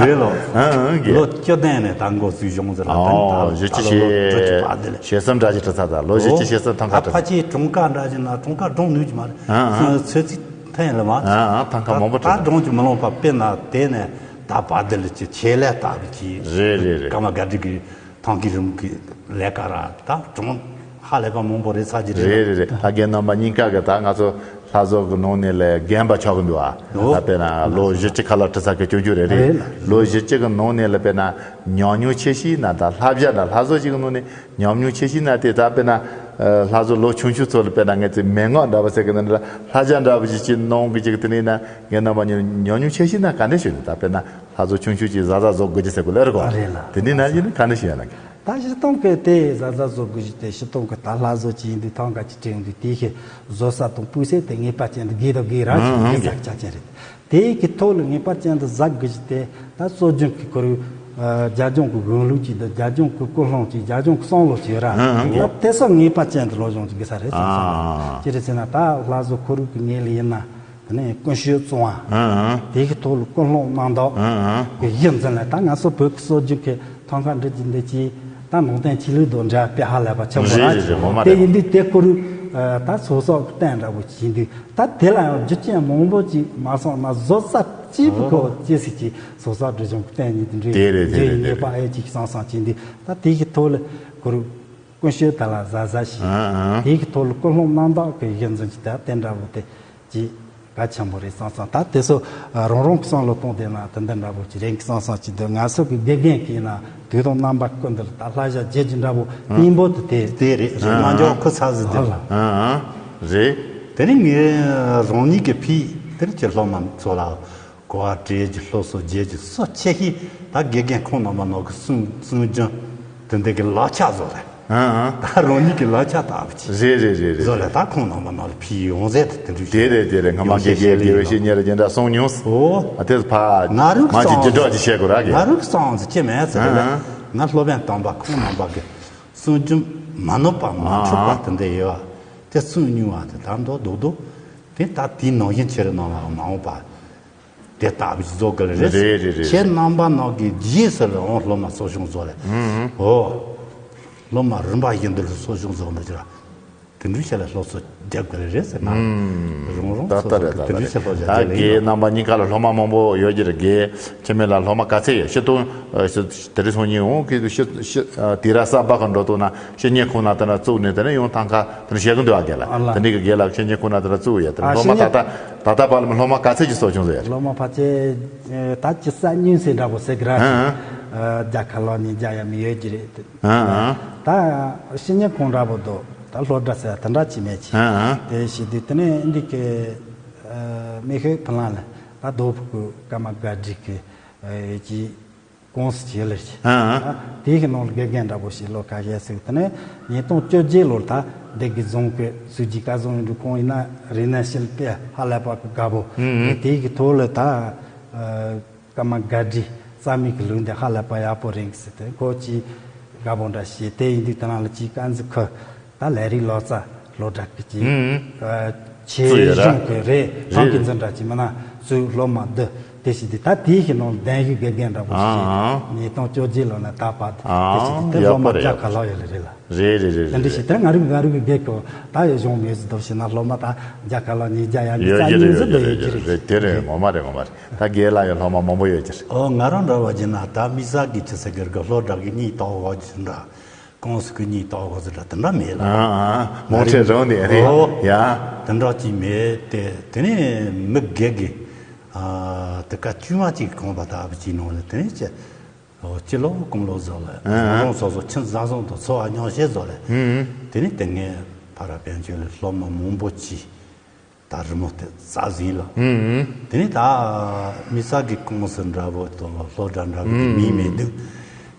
རེད་ལོ། ཨང་ཨང་གི། ལོ་བཅུ་བདུན་ནས་ད་འགོ་ཚུགས་བྱུང་ཟེར་ལ། ཨོ་ད་བཞི་བཅུ་ད་ལོ་ཞེ་ལོ་དྲུག་ཅུ་བར་དེ་ལ། ཞེ་གསུམ་འདྲ་ཞིག་བྲི་ཚར་ད། ལོ་བཞི་བཅུ་ཨོ་ཞེ་གསུམ་ཐང་ད་ཁ་ཕ་བྲི་ཆེ་གྲངས་ཀ་འདྲ་ཞིག་ན་གྲངས་ཀ་སྒྲུང་ནུས་ཀྱི་མ་རེད། ཨང་ཨང་། ཚོད་ཚིག་ཐེངས་ལ་མ། ཨང་ཨང་། ཐང་ཁ་མང་པོ་ད་བྲི་ད། སྒྲུང་གི་མི་ལོང་པ་དཔེར་ན་དེ་ནས་ད་བར་དེ་ལ་ཅི་ཆེད་ལས་ལྟ་བུ་ཅི། རེད་རེད་རེད། ཀརྨ་སྒར་བྲིས་ཀྱི། ཐང་གི་རིམ་གྱི་ལས་ཀ་ར་ད་གྲངས་ཧ་ལས་པ་མང་པོ་རེད་ཚར་གྱི་རེད། རེད་རེད་རེད། ད་རྒན་རྣམ་པ་གཉིས་ཀ་གི་ད་ང་ཚོ་ལྷ་བཟོ་གི་ནང་ནས་ལས་རྒན་པ་ཆགས་གི་འདུག་ཨ། ཨོ། ད་དཔེར་ན་ལོ་བཞི་བཅུ་ཁ་ལ་བྲི་ཚར་གི་སྐྱོན་བརྗོད་རེད་རེད། རེད་ལ། ལོ་བཞི་བཅུ་གི་ནང་ནས་ལ་དཔེར་ན་ཉམས་མྱོང་ཆེ་ཤོས་ན་ད་ལྷ་བྱ་ན་ལྷ་བཟོ་ཅིག་གི་ནང་ནས་ཉམས་མྱོང་ཆེ་ཤོས་ན་དེ་ད་དཔེར་ན་ལྷ་བཟོ་ལོ་ཆུང་ཆུང་ཚོ་ལ་དཔེར་ན་ངས་ཚེ་མན་ངག་འདྲ་པོ་ཟེར་གི་ན་ལྷ་བྱ་འདྲ་པོ་ཅིག་ཅིག་གནང་གི་ཅིག་དེ་ནས་ན་རྒན་རྣམ་པ་གཉིས་ཉམས་མྱོང་ཆེ་ཤོས་ན་ག་འདྲ་ཞིག་ད་དཔེར་ན། ལྷ་བཟོ་ཆུང་ཆུང་ཅིག་གཟབ་གཟབ་བཟོ་དགོས་ཀྱི་ཟེར་དགོས་ལེ་རེད་གོ། ཨ་རེད་ལ། དེ་འདི་ན་ཡིན་ན་ག་འདྲ་ཞིག་ཡོད་ན། ད་སྤྱིར་བཏང་གི་དེ་གཟབ་གཟབ་བཟོ་དགོས་ཀྱི་དེ་སྤྱིར་བཏང་གི་ད་ལྷ་བཟོ་ཅིག་ཡིན་དུས་ཐང་ག་ཅིག་བྲིས་ཡོང་དུས་དེའི་གི་བཟོ་ས་དང་སྤུས་ཚད་དེ་ངེས་པར་ཅན་དུ་དགོས་དང་དགོས་ར་ཅིག་ཨང་ཨང་དགོས་ས་ཆ་ཅན་རེད། དེའི་གི་ཐོག་ལ་ངེས་པར་ཅན་དུ་གཟབ་དགོས་ཀྱི་དེ་ད་སྲོལ་རྒྱུན་གི་ཁོར་ཡུག་རྒྱ་ལྗོངས་གི་གཞུང་ལུགས་ཅིག་དང་རྒྱ་ལྗོངས་གི་ཀུན་སློང་ཅིག་རྒྱ་ལྗོངས་གི་བསམ་བློ་ཅིག་ཡོད་ར། ཨང་ཨང་ཡོད། དེ་སོགས་ངེས་པར་ཅན་དུ་སློབ་སྦྱོང་ཅིག་དགོས་ས་རེད་བསམ་སོང་། ཨ། ཅི་རེད་ཟེར་ན་ད་ལྷ་བཟོ་ཁོར་ཡུག་གི་ངོས་ལ་ཡིན་ན། དེ་ནས་ཀུན་སྤྱོད་བཙོང་བ། ཨང་ཨང་། དེ་གི་ཐོག་ལ་ཀུན་སློང་རྣམ་དག་ཨང་ཨང་། གི་གཞི་འཛིན་ལ་ད་ང་ཚོ་བོད་ཀྱི་སྲོལ་རྒྱུན་གྱི་ཐང་ཀ་འབྲི་རྒྱུ་འདི་ཅིག་ད་ནང་བསྟན་ཆོས་ལུགས་དང་འབྲེལ་བ་དཔེ་ཧ་ལས་པ་ཆེན་པོ་རེད་རེད་རེད། ངོ་མ་རེད། དེ་ཡིན་དུས་དེ་ཁོ་རུ་ད་ཚོགས་གསོག་གི་རྟེན་འདྲ་པོ་ཅིག་ཡིན་དུས་ད་དེ་ལ་ཡང་རྒྱུ་རྐྱེན་མང་པོ་ཅིག་མ་སོང་ན་བཟོ་ས་གཅིག་པུ་ཁོ་ཅི་ཟིག་ཅིག་ཚོགས་གསོག་སྒྲིག་གཞུང་གི་རྟེན་ཡིན་དུ་འདྲ་དེ་རེད་དེ་རེད་རྒྱུ་ཡིན་དེ་ངེས་པ་རེད། ཨེ་ཅིག་བསམ་བསམ་ཅིག་ཡིན་དུས་ད་དེ་གི་ཐོག་ལ་ཁོ་རུ། ཀུན་སྤྱོད་དག་ལ་གཟབ་གཟབ་བྱས། ཨང་ཨང་། དེའི་གི་ཐོག་ལ་ཀུན་སློང་རྣམ་དག་གི་གཞི་འཛིན་གྱི་དེ་དེ་འདྲ་བོ་དེ་ཅིག་གལ་ཆེན་པོ་རེད་བསམ་སོང་། ད་དེ་ཚོ་རང་རང་གི་བསམ་བློ་གཏོང་བསྡད་ན་དེ་འདྲ་འདྲ་བོ་ཅིག་རེད་བསམ་སོང་ཅིག་འདུག་ང་ཚོ་གི་དགེ་རྒན་གྱིས་ན་དུས་དང་རྣམ་པ་ཀུན་ཏུ་ལ་ད་ལྷ་བྱ་རྒྱལ་གྱི་འདྲ་བོ་སྙིང་པོ་དེ་དེ་དེ་རེད་རེད། ཨང་རྣལ་འབྱོར་ཁོ་ཚ་ཟིག་དེ་ལ། ཨང་ཨང་། རེད། དེ་ནི་ངས་རང་ཉིད་ཀྱི་ཕི་དེར་གྱི་སློབ་མ་ཚོ་ལ། གོ་བ་སྤྲད་རྒྱུ་སློབ་གསོ་རྒྱས་རྒྱུ་སོགས་ཆེ་ཤོས་ད་དགེ་རྒན་ཁོང་རྣམ་པ་ནང་གི་གསུང་གསུང་རྒྱུན་དེ་འདི་གི་ལག་ཆ་བཟོ་རེད། ཨང་། ད་རང་ཉིད་ཀྱི་ལག་ཆ་ལྟ་བུ་ཅིག་རེད་རེད་རེད་རེད། བཟོ་ལ་ད་ཁོང་རྣམ་པ་ནང་ལ་ཕྱིའི་ཡོང་ཟེར་དེ་དེ་འདྲ་རེད་རེད་རེད་རེད། ངས་མ་དགེ་རྒན་དགེ་བའི་བཤེས་གཉེན་རེ་ཅན་འདྲ་སོང་མྱོང་། ཨོ། ཨ་དེ་ཕ་ང་རང་གི་མ་ཅིག་སྤྱི་སྒྲོག་ཅིག་བཤད་དགོས་ར་གི། ང་རང་གི་སང་ཟེར་ཅི་མེད་ཟེར་ལ། ང་སློབ་དཔོན་དམ་པ་ཁོང་རྣམ་པ་གི་གསུང་རྒྱུན་མ་ནོར་པ་མ་འཁྲུག་པ་དེ་འདྲ་ཡོད་བ། དེ་གསུང་མྱོང་བ་དེ་ད་མདོ་རྡོག་རྡོག་དེ་ད་དེའི་ནང་བཞིན་ཁྱེད་རང་ནང་ལ་མ་འོངས་པ། དེ་ལྟ་བུ་ཞིག་བཟོ་དགོས་ལ་རེད། རེད་རེད་རེད། ཁྱེད་རྣམ་པ་ནང་གི་རྗེས་སུ་ལ་འོང་སློབ་མ་གསོ་སྐྱོང་བཟོ་ལ། ཨོ། སློབ་མ་རིམ་པ་བཞིན་དུ་ལ་གསོ་སྐྱོང་བཟོ་མི་བྱེད་ར། དེ་འདྲའི་ཆ་ལ་སློབ་གསོ་རྒྱབ་དགོས་ལ་རེད་ཟེར་ན། རང་རང་ད་ལྟ་སོ་སོ་རེད་ད་ལྟ་དེ་འདྲའི་རེད། ཆ་སློབ་བྱ་ད་རྒྱུ་ལ་ཡིན་རྒན་ནོ། རྣམ་པ་གཉིས་ཀ་ལ་སློབ་མ་མང་པོ་ཡོད་ཀྱི་རེད། རྒན་ཁྱེད་མེད་ལ་སློབ་མ་ག་ཚད་ཡོད་ཤི་ཏུ། དེ་རིང་སང་ཉིན་འོང་གི་དུ་ཤི་ཤི་དེ་ར་ས་བ་ག་འགྲོ་ཏུ་ན་ཤི་ཉེ་ཁོང་ན་དེ་ན་བཙུགས་ནས་དེ་ནས་ཡོང་ཐང་ཁ་དེ་ན་བཤད་གི་འདུག་ཨ་རྒན་ལ། ཨ་ལ། དེ་འདྲའི་གི་རྒན་ལ་ཤི་ཉེ་ཁོང་ན་དེ་ན་བཙུགས་ཡོད་དེ་ཨ་སློབ་མ་ཤི་ད་ཉེ་ད་ད་ལྟ་བར་ལ་སློབ་མ་ག་ཚད་ཀྱི་གསོ་སྐྱོང་བཟོ་ཡ་རེད། སློབ་མ་ཕལ་ཆེར་ད་ཅི་ས་ཉིན་སེ་འདྲ་པོ་ཟེར་གི་ར། ཨ་ཨ། རྒྱ་ཁ་ལོ་ནི་རྒྱ་ཡ་མི་ཡོད་ཀྱི་རེད། ཨ་ཨ། ད་ཤི་ཉེ་ཁོང་འདྲ་པོ་འདུག་ད་སློབ་གྲྭ་ཟེར་དེ་འདྲ་ཅི་མེད་ཀྱི། ཨ་ཨ། དེ་ཤི་དུས་དེ་ནས་འདི་གི་མི་ཤེས་ཕ་ལང་ལ་ད་རྡོ་ཕུ་གུ་ཀ་མ་ག་སྒྲིག་གི་ཀྱི་ཀོང་སི་ཅི་ལར་ཅི། ཨ་ཨ། དེའི་གི་ནང་ལ་དགེ་རྒན་འདྲ་པོ་ཞིག་ལོ་ཁ་ཤས་ཟིག་དེ་ནས་ཉིས་སྟོང་བཅོ་བརྒྱད་ལོར་ད་འདི་གི་རྫོང་གི་སུ་ཇི་ཀ་རྫོང་ཡིན་འགྲོ་ཁོང་ཡིན་ན་རི་ན་ཤིལ་པའི་ཧ་ལས་པ་གི་དགའ་པོ། ཨུ་ཨུ། དེའི་གི་ཐོག་ལ་ད་ཀ་མ་ག་སྒྲིག་རྩ་མེད་གི་ལུང་དེ་ཧ་ལས་པ་ཡག་པོ་རེད་ཟེར་ཏེ་ཁོ་ཅི་དགའ་པོ་འདྲ་ཞིག་དེ་ཡིན་དུས་དེ་ནང་ལ་ཅི་ཀ་འཛི་ཁུ། ད་ལས་རིགས་ལོ་ཙཱ་སློབ་གྲྭ་གི་ཅིག་ཨུམ། ཆེད་བཙུགས་ཡོད་ར། གཞུང་གི་རེད། རེད་ཐང་གི་རེད། འཛིན་གྲྭ་ཅིག་མིན་ན་བཙུགས་སློབ་མ་འདི་དེ་ཞིག་འདི་ད་དེའི་གི་ནང་གདན་ཞུ་དགེ་རྒན་འདྲ་པོ་ཞིག་ཨ་ཨ། ཉིས་སྟོང་བཅོ་བརྒྱད་ལོ་ན་ད་བར་དེ་ཞིག་ཨ་འདི་ད་སློབ་མ་ཡག་པོ་རེད། རྒྱ་གར་ལ་ཡོད་ལ་རེད་ལ། རེད་རེད་རེད་དེ་འདྲ་རེད། ཞིག་ད་ང་རིག་ང་རིག་གི་དགེ་གོ་ད་ཡོད་གཞུང་མེད་ཟི་དོ་ཞིག་ན་སློབ་མ་ད་རྒྱ་གར་ལ་ཉིས་བརྒྱ་ཡང་མི་ཡོད་རྩ་ཀྱི་རེད་གཉིས་ཟི་ཡོད་དོ་ཀྱི་ཡོད་ཀྱི་རེད་རེད་རེད། དེ་རེད་ངོ་མ་རེད་ངོ་མ་རེད། ད་དགེ་ལ་ཡོད་སློབ་མ་མང་པོ་ཡོད་ཀྱི་རེད། ཨོ་ང་རང་འདྲ་བ་ཡིན་ན་ད་མི་ས་གི་ཆི་ཟེར་གི་རེད་གི་སློབ་གྲྭ་གི་གཉིས་དོག་གོ་ཅི་འདྲ། ཀོང་སི་ཀུ་གཉིས་ཏོག་གོ་ཟེར་འདྲ་དེ་འདྲ་མེད་ལ། ཨ་ཨ། མོ་ཁྲེ་རང་ནས་རེད། ཨོ། ཡ། དེ་འདྲ་ཅིག་མེད་དེ་དེ་ནས་མི་སྒེར་གི། ཨ། དེ་ཀ་བཅུ་མ་ཅིག་གོང་པ་ད་བ་ཅིག་ནང་ལ་དེ་ནས་ཅི། ཨོ་སྤྱི་ལོ་གོང་ལོ་ཟོ་ལ། ཨ་ཨ། རང་སོ་སོ་ཁྱིམ་བཟའ་ཚང་དང་འཚོ་བ་མྱོང་བྱེད་ཟོ་ལ། ཨུ་ཨུ། དེ་ནས་དེ་ངས་ཕ་ར་དཔལ་འབྱོར་ལ་སློབ་མ་མང་པོ་ཅིག་ད་རི་མོ་དེ་རྩ་ཟིན་ལ། ཨུམ་ཨུམ། དེ་ནས་ད་མི་ས་གི་ཀོང་སི་འདྲ་བོ་དང་སློབ་གྲྭ་འདྲ་བོ་དེ་ཨུམ། མིང་མེད་འདུག་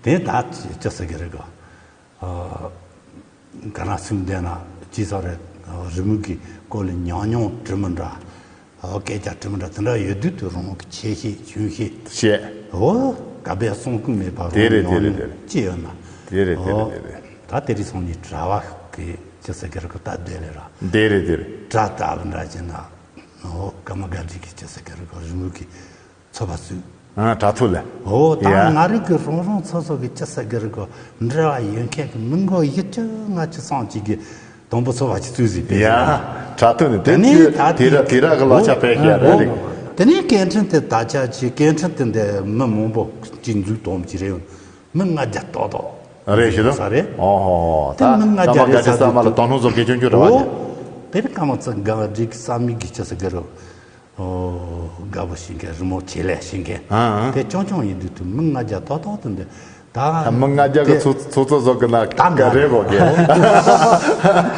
དེ་ནས་ད་ཅི་ཟེར་གི་རེད་གོ། ཨ། ག་རང་སེམས་བདེ་ན་ཅི་ཟེར་རེད། རི་མོ་གི་སྐོར་ལ་ཉམས་མྱོང་དྲི་མི་འདྲ། ཨ། སྐད་ཆ་དྲི་མི་འདྲ་དེ་འདྲ་ཡོད་དུས་དུ་རང་གི་ཆེ་ཤེས་ཆུང་ཤེས། བཤད། འོ། ག་བས་གསུང་ཀུན་མེད་པ་དེ་རེད་རང་དེ་རེད་ཉམས་མྱོང་དེ་རེད། ཅི་ཡོད་ན། དེ་རེད་དེ་རེད་དེ་རེད། ད་དེ་རིང་སང་ཉིན་གྲྭ་བ་གི་ཅི་ཟེར་གི་རེད་གོ་ད་བསྡད་ལེ་ར། དེ་རེད་དེ་རེད། གྲྭ་ལྟ་བུ་འདྲ་བྱས་ན། ཨོ་ཀརྨ་སྒར་ཌི་གི་ཅི་ཟེར་གི་རེད་གོ་རི་མོ་གི་ཚོ་པ་བཙུགས། ཨ་གྲྭ་ཐོག་ལ། ཨོ་ད་ཡ། ང་རང་གི་རང་རང་སོ་སོ་གི་ཅི་ཟེར་གི་རེད་གོ་འབྲེལ་བ་ཡོད་མཁན་གི་མི་མགོ་ཡི་ཅི་ང་ཅི་སང་ཅིག་གི་དང་པོ་ཚོ་བ་ཅི་བཙུགས་ཟིན་པས། ཡ། གྲྭ་ཐོག་ནས་དེ་དེ་ནས་ད་དེ་ར་དེ་ར་གི་ལག་ཆ་ཕལ་ཤེ་ར་རེད། དེ་ནས་སྐད་འཕྲིན་དེ་ད་ཆ་ཅི་སྐད་འཕྲིན་དེ་འདི་མི་མང་པོ་ཅིག་འཛུགས་གཏོང་གི་རེད། མི་ལྔ་བརྒྱ་ཏོག་ཏོག་རེད་ཤི་ད། ས་རེད། ཨོ་ཧོ་ཧོ། ད་ད་མི་ལྔ་བརྒྱ་ཀརྨ་རེད་སྒར་ཌི་ས་ས་མ་ལ་དོ་སྣང་བཟོ་གལ་ཆུང་ཆུང་རེད་བ། ཨོ། དེ་རིང་ཀརྨ་སྒར་ཌི་གི་ས་མིག་གི་ཅི་ཟེར་གི་རེད། ཨོ། དགའ་པོ་ཤེས་མཁན་རི་མོ་ཆེ་ལས་ཤེས་མཁན། ཨ་ཨ། དེ་ཆུང་ཆུང་ཡིན་དུས་དུ་མི་ལྔ་བརྒྱ་ཏོག་ཏོག་དུ་འདི། ད་ད་མི་ལྔ་བརྒྱ་གི་དེ་ཚོ་ཚོ་ཚོ་བཟོ་གི་ན་ད་ག་རེད་གོ་གི།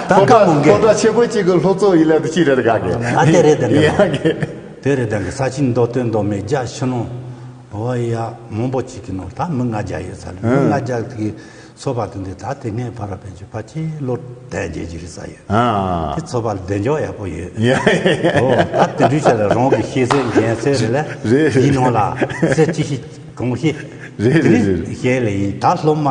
ད་ཀ་མོ་གི་སློབ་གྲྭ་ཆེན་པོ་གཅིག་གི་སློབ་གཙོ་ཡིན་ལ་དུ་ཅི་རེད་ག་གི། ཨ་དེ་རེད་དེ་འདྲ། ཡ་གི། དེ་རེད་དེ་འདྲ་ས་ཆེན་མདོ་སྟོད་མདོ་སྨད་རྒྱ་ཕྱི་ནང་། འོ་ཡ་མང་པོ་གཅིག་གི་ནང་ད་མི་ལྔ་བརྒྱ་ཡོད་ས་ལ་མི་ལྔ་བརྒྱ་གི་ཚོ་པ་དེ་འདི་ད་དེ་ངས་ཕ་ར་ཕན་ཆོད་ཕ་ཆེ་ལོ་དན་རྒྱས་ཀྱི་རེད་ས་ཡོད། ཨ། དེ་ཚོ་པ་ལ་བདེ་འཇགས་ཡག་པོ་ཡོད། ཡ་ཡ་ཡ། ཨོ་ད་དེ་འདྲའི་ཆ་ལ་རང་གི་ཤེས་ཚད་འགན་ཚད་རེད་ལ། རེད་རེད། ཡིན་ནོ་ལ་ཚད་ཅི་ཞིག་གང་ཤེས། རེད་རེད་རེད། དེ་ནི་ཤེས་ལ་ཡིན་ད་སློབ་མ་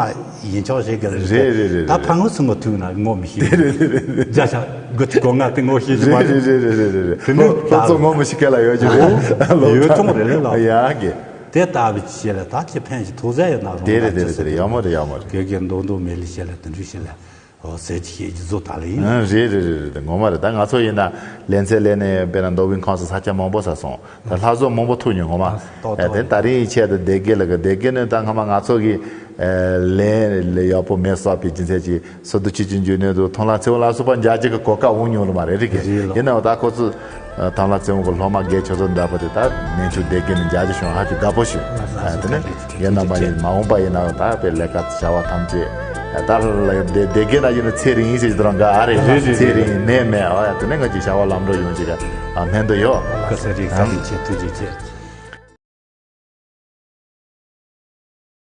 ཡིན་ཆོག་ཤེས་གི་རེད། རེད་རེད་རེད། ད་ཕ་ངོ་སུ་ངོ་ཐུག་ན་ངོ་མི་ཤེས། རེད་རེད་རེད་རེད། བརྒྱ་ཆ་དགུ་བཅུ་གོ་ལྔ་དེ་ངོ་ཤེས་ཀྱི་མ་རེད། རེད་རེད་རེད་རེད། དེ་ནི་སློབ་གཙོ་ངོ་མི་ཤེས་ག་ལ་ཡོད་ཀྱི་རེད། ཡོད་ཆོག་རེད་ལ། ཡ་གི། དེ་ལྟ་བུ་ཅི་བྱེད་ལ་ད་ཅི་ཕན་ཞིག་ཐོགས་ཟ་ཡོད་ན་རུང་། དེ་རེད་དེ་རེད་དེ་རེད། ཡག་མོ་རེད་ཡག་མོ་རེད། དགེ་རྒན་མདོག་མདོག་མེད་ལི་བྱེད་ལ་དེ་འདྲ་བྱེད་ལ་ཨོ་ཟེར་གྱི་བཤད་ཀྱི་བཟོ་ད་ལ་ཡིན། ཨ་རེད་རེད་རེད་རེད། ངོ་མ་རེད། ད་ང་ཚོ་ཡིན་ན་ལེ་ཚན་ལེ་ནས་དཔེར་ན་མདོ་དབུས་ཁམས་སུ་ས་ཆ་མང་པོ་ས་སོང་། ད་ལྷ་བཟོ་མང་པོ་ཐུག་མྱོང་ངོ་མ། ཨ་ཏོག་ཨ་ཏོག་དེ་ད་རིང་ཡི་ཆེད་དུ་སྡེ་དགེ་ལ་གི་སྡེ་དགེ་ནི་ད་སྔ་མ་ང་ཚོ་གི་ལན་ལ་ཡག་པོ་མེད་བསགས་པའི་རྒྱུ་མཚན་གྱིས། སོ་བདུན་ཆོས་ཀྱི་འབྱུང་གནས་དུ་ཐང་ལྷ་ཚེ་དབང་ལ་སོགས་པ་མཇལ་རྒྱུ་གི་གོ་སྐབས་འོང་མྱོང་ལ་མ་རེད་རིག་གི། རེད་ལོ། ཡིན་ནའང་ད་ཁོ་ཚོ་ཐང་ལྷ་ཚེ་དབང་གི་སློབ་མ་དགེ་ཆོས་ཚོ་འདྲ་པོ་དེ་ད་ནས་ཆུ་སྡེ་དགེ་ནས་མཇལ་རྒྱུ་བྱུང་ཧ་ཅང་དགའ་པོ་བྱུང་། དེ་ནས་རྒན་རྣམ་པ་ཡིན་མ་འོངས་པ་ཡིན་ནའང་ད་དཔེ་ལས་ཀ་བྱ་བ་ཐམས་ཅད་ད་ལ་སྡེ་སྡེ་དགེ་ན་ཡིན་ན་ཚེ་རིང་ཡིན་ཟེར་གྱི་དུ་རང་ག་ཨ་རེད། རེད་རེད། ཚེ་རིང་ནད་མེད་ཨ་ཡ་དེ་ནས་ང་ཅིག་བྱ་བ་ལམ་འགྲོ་ཡོང་ཅིག་ག་སྨན་དུ་ཡོད། ཀ་ས་རིག་ས་རིག་ཆེ་ཐུགས་རྗེ་ཆེ།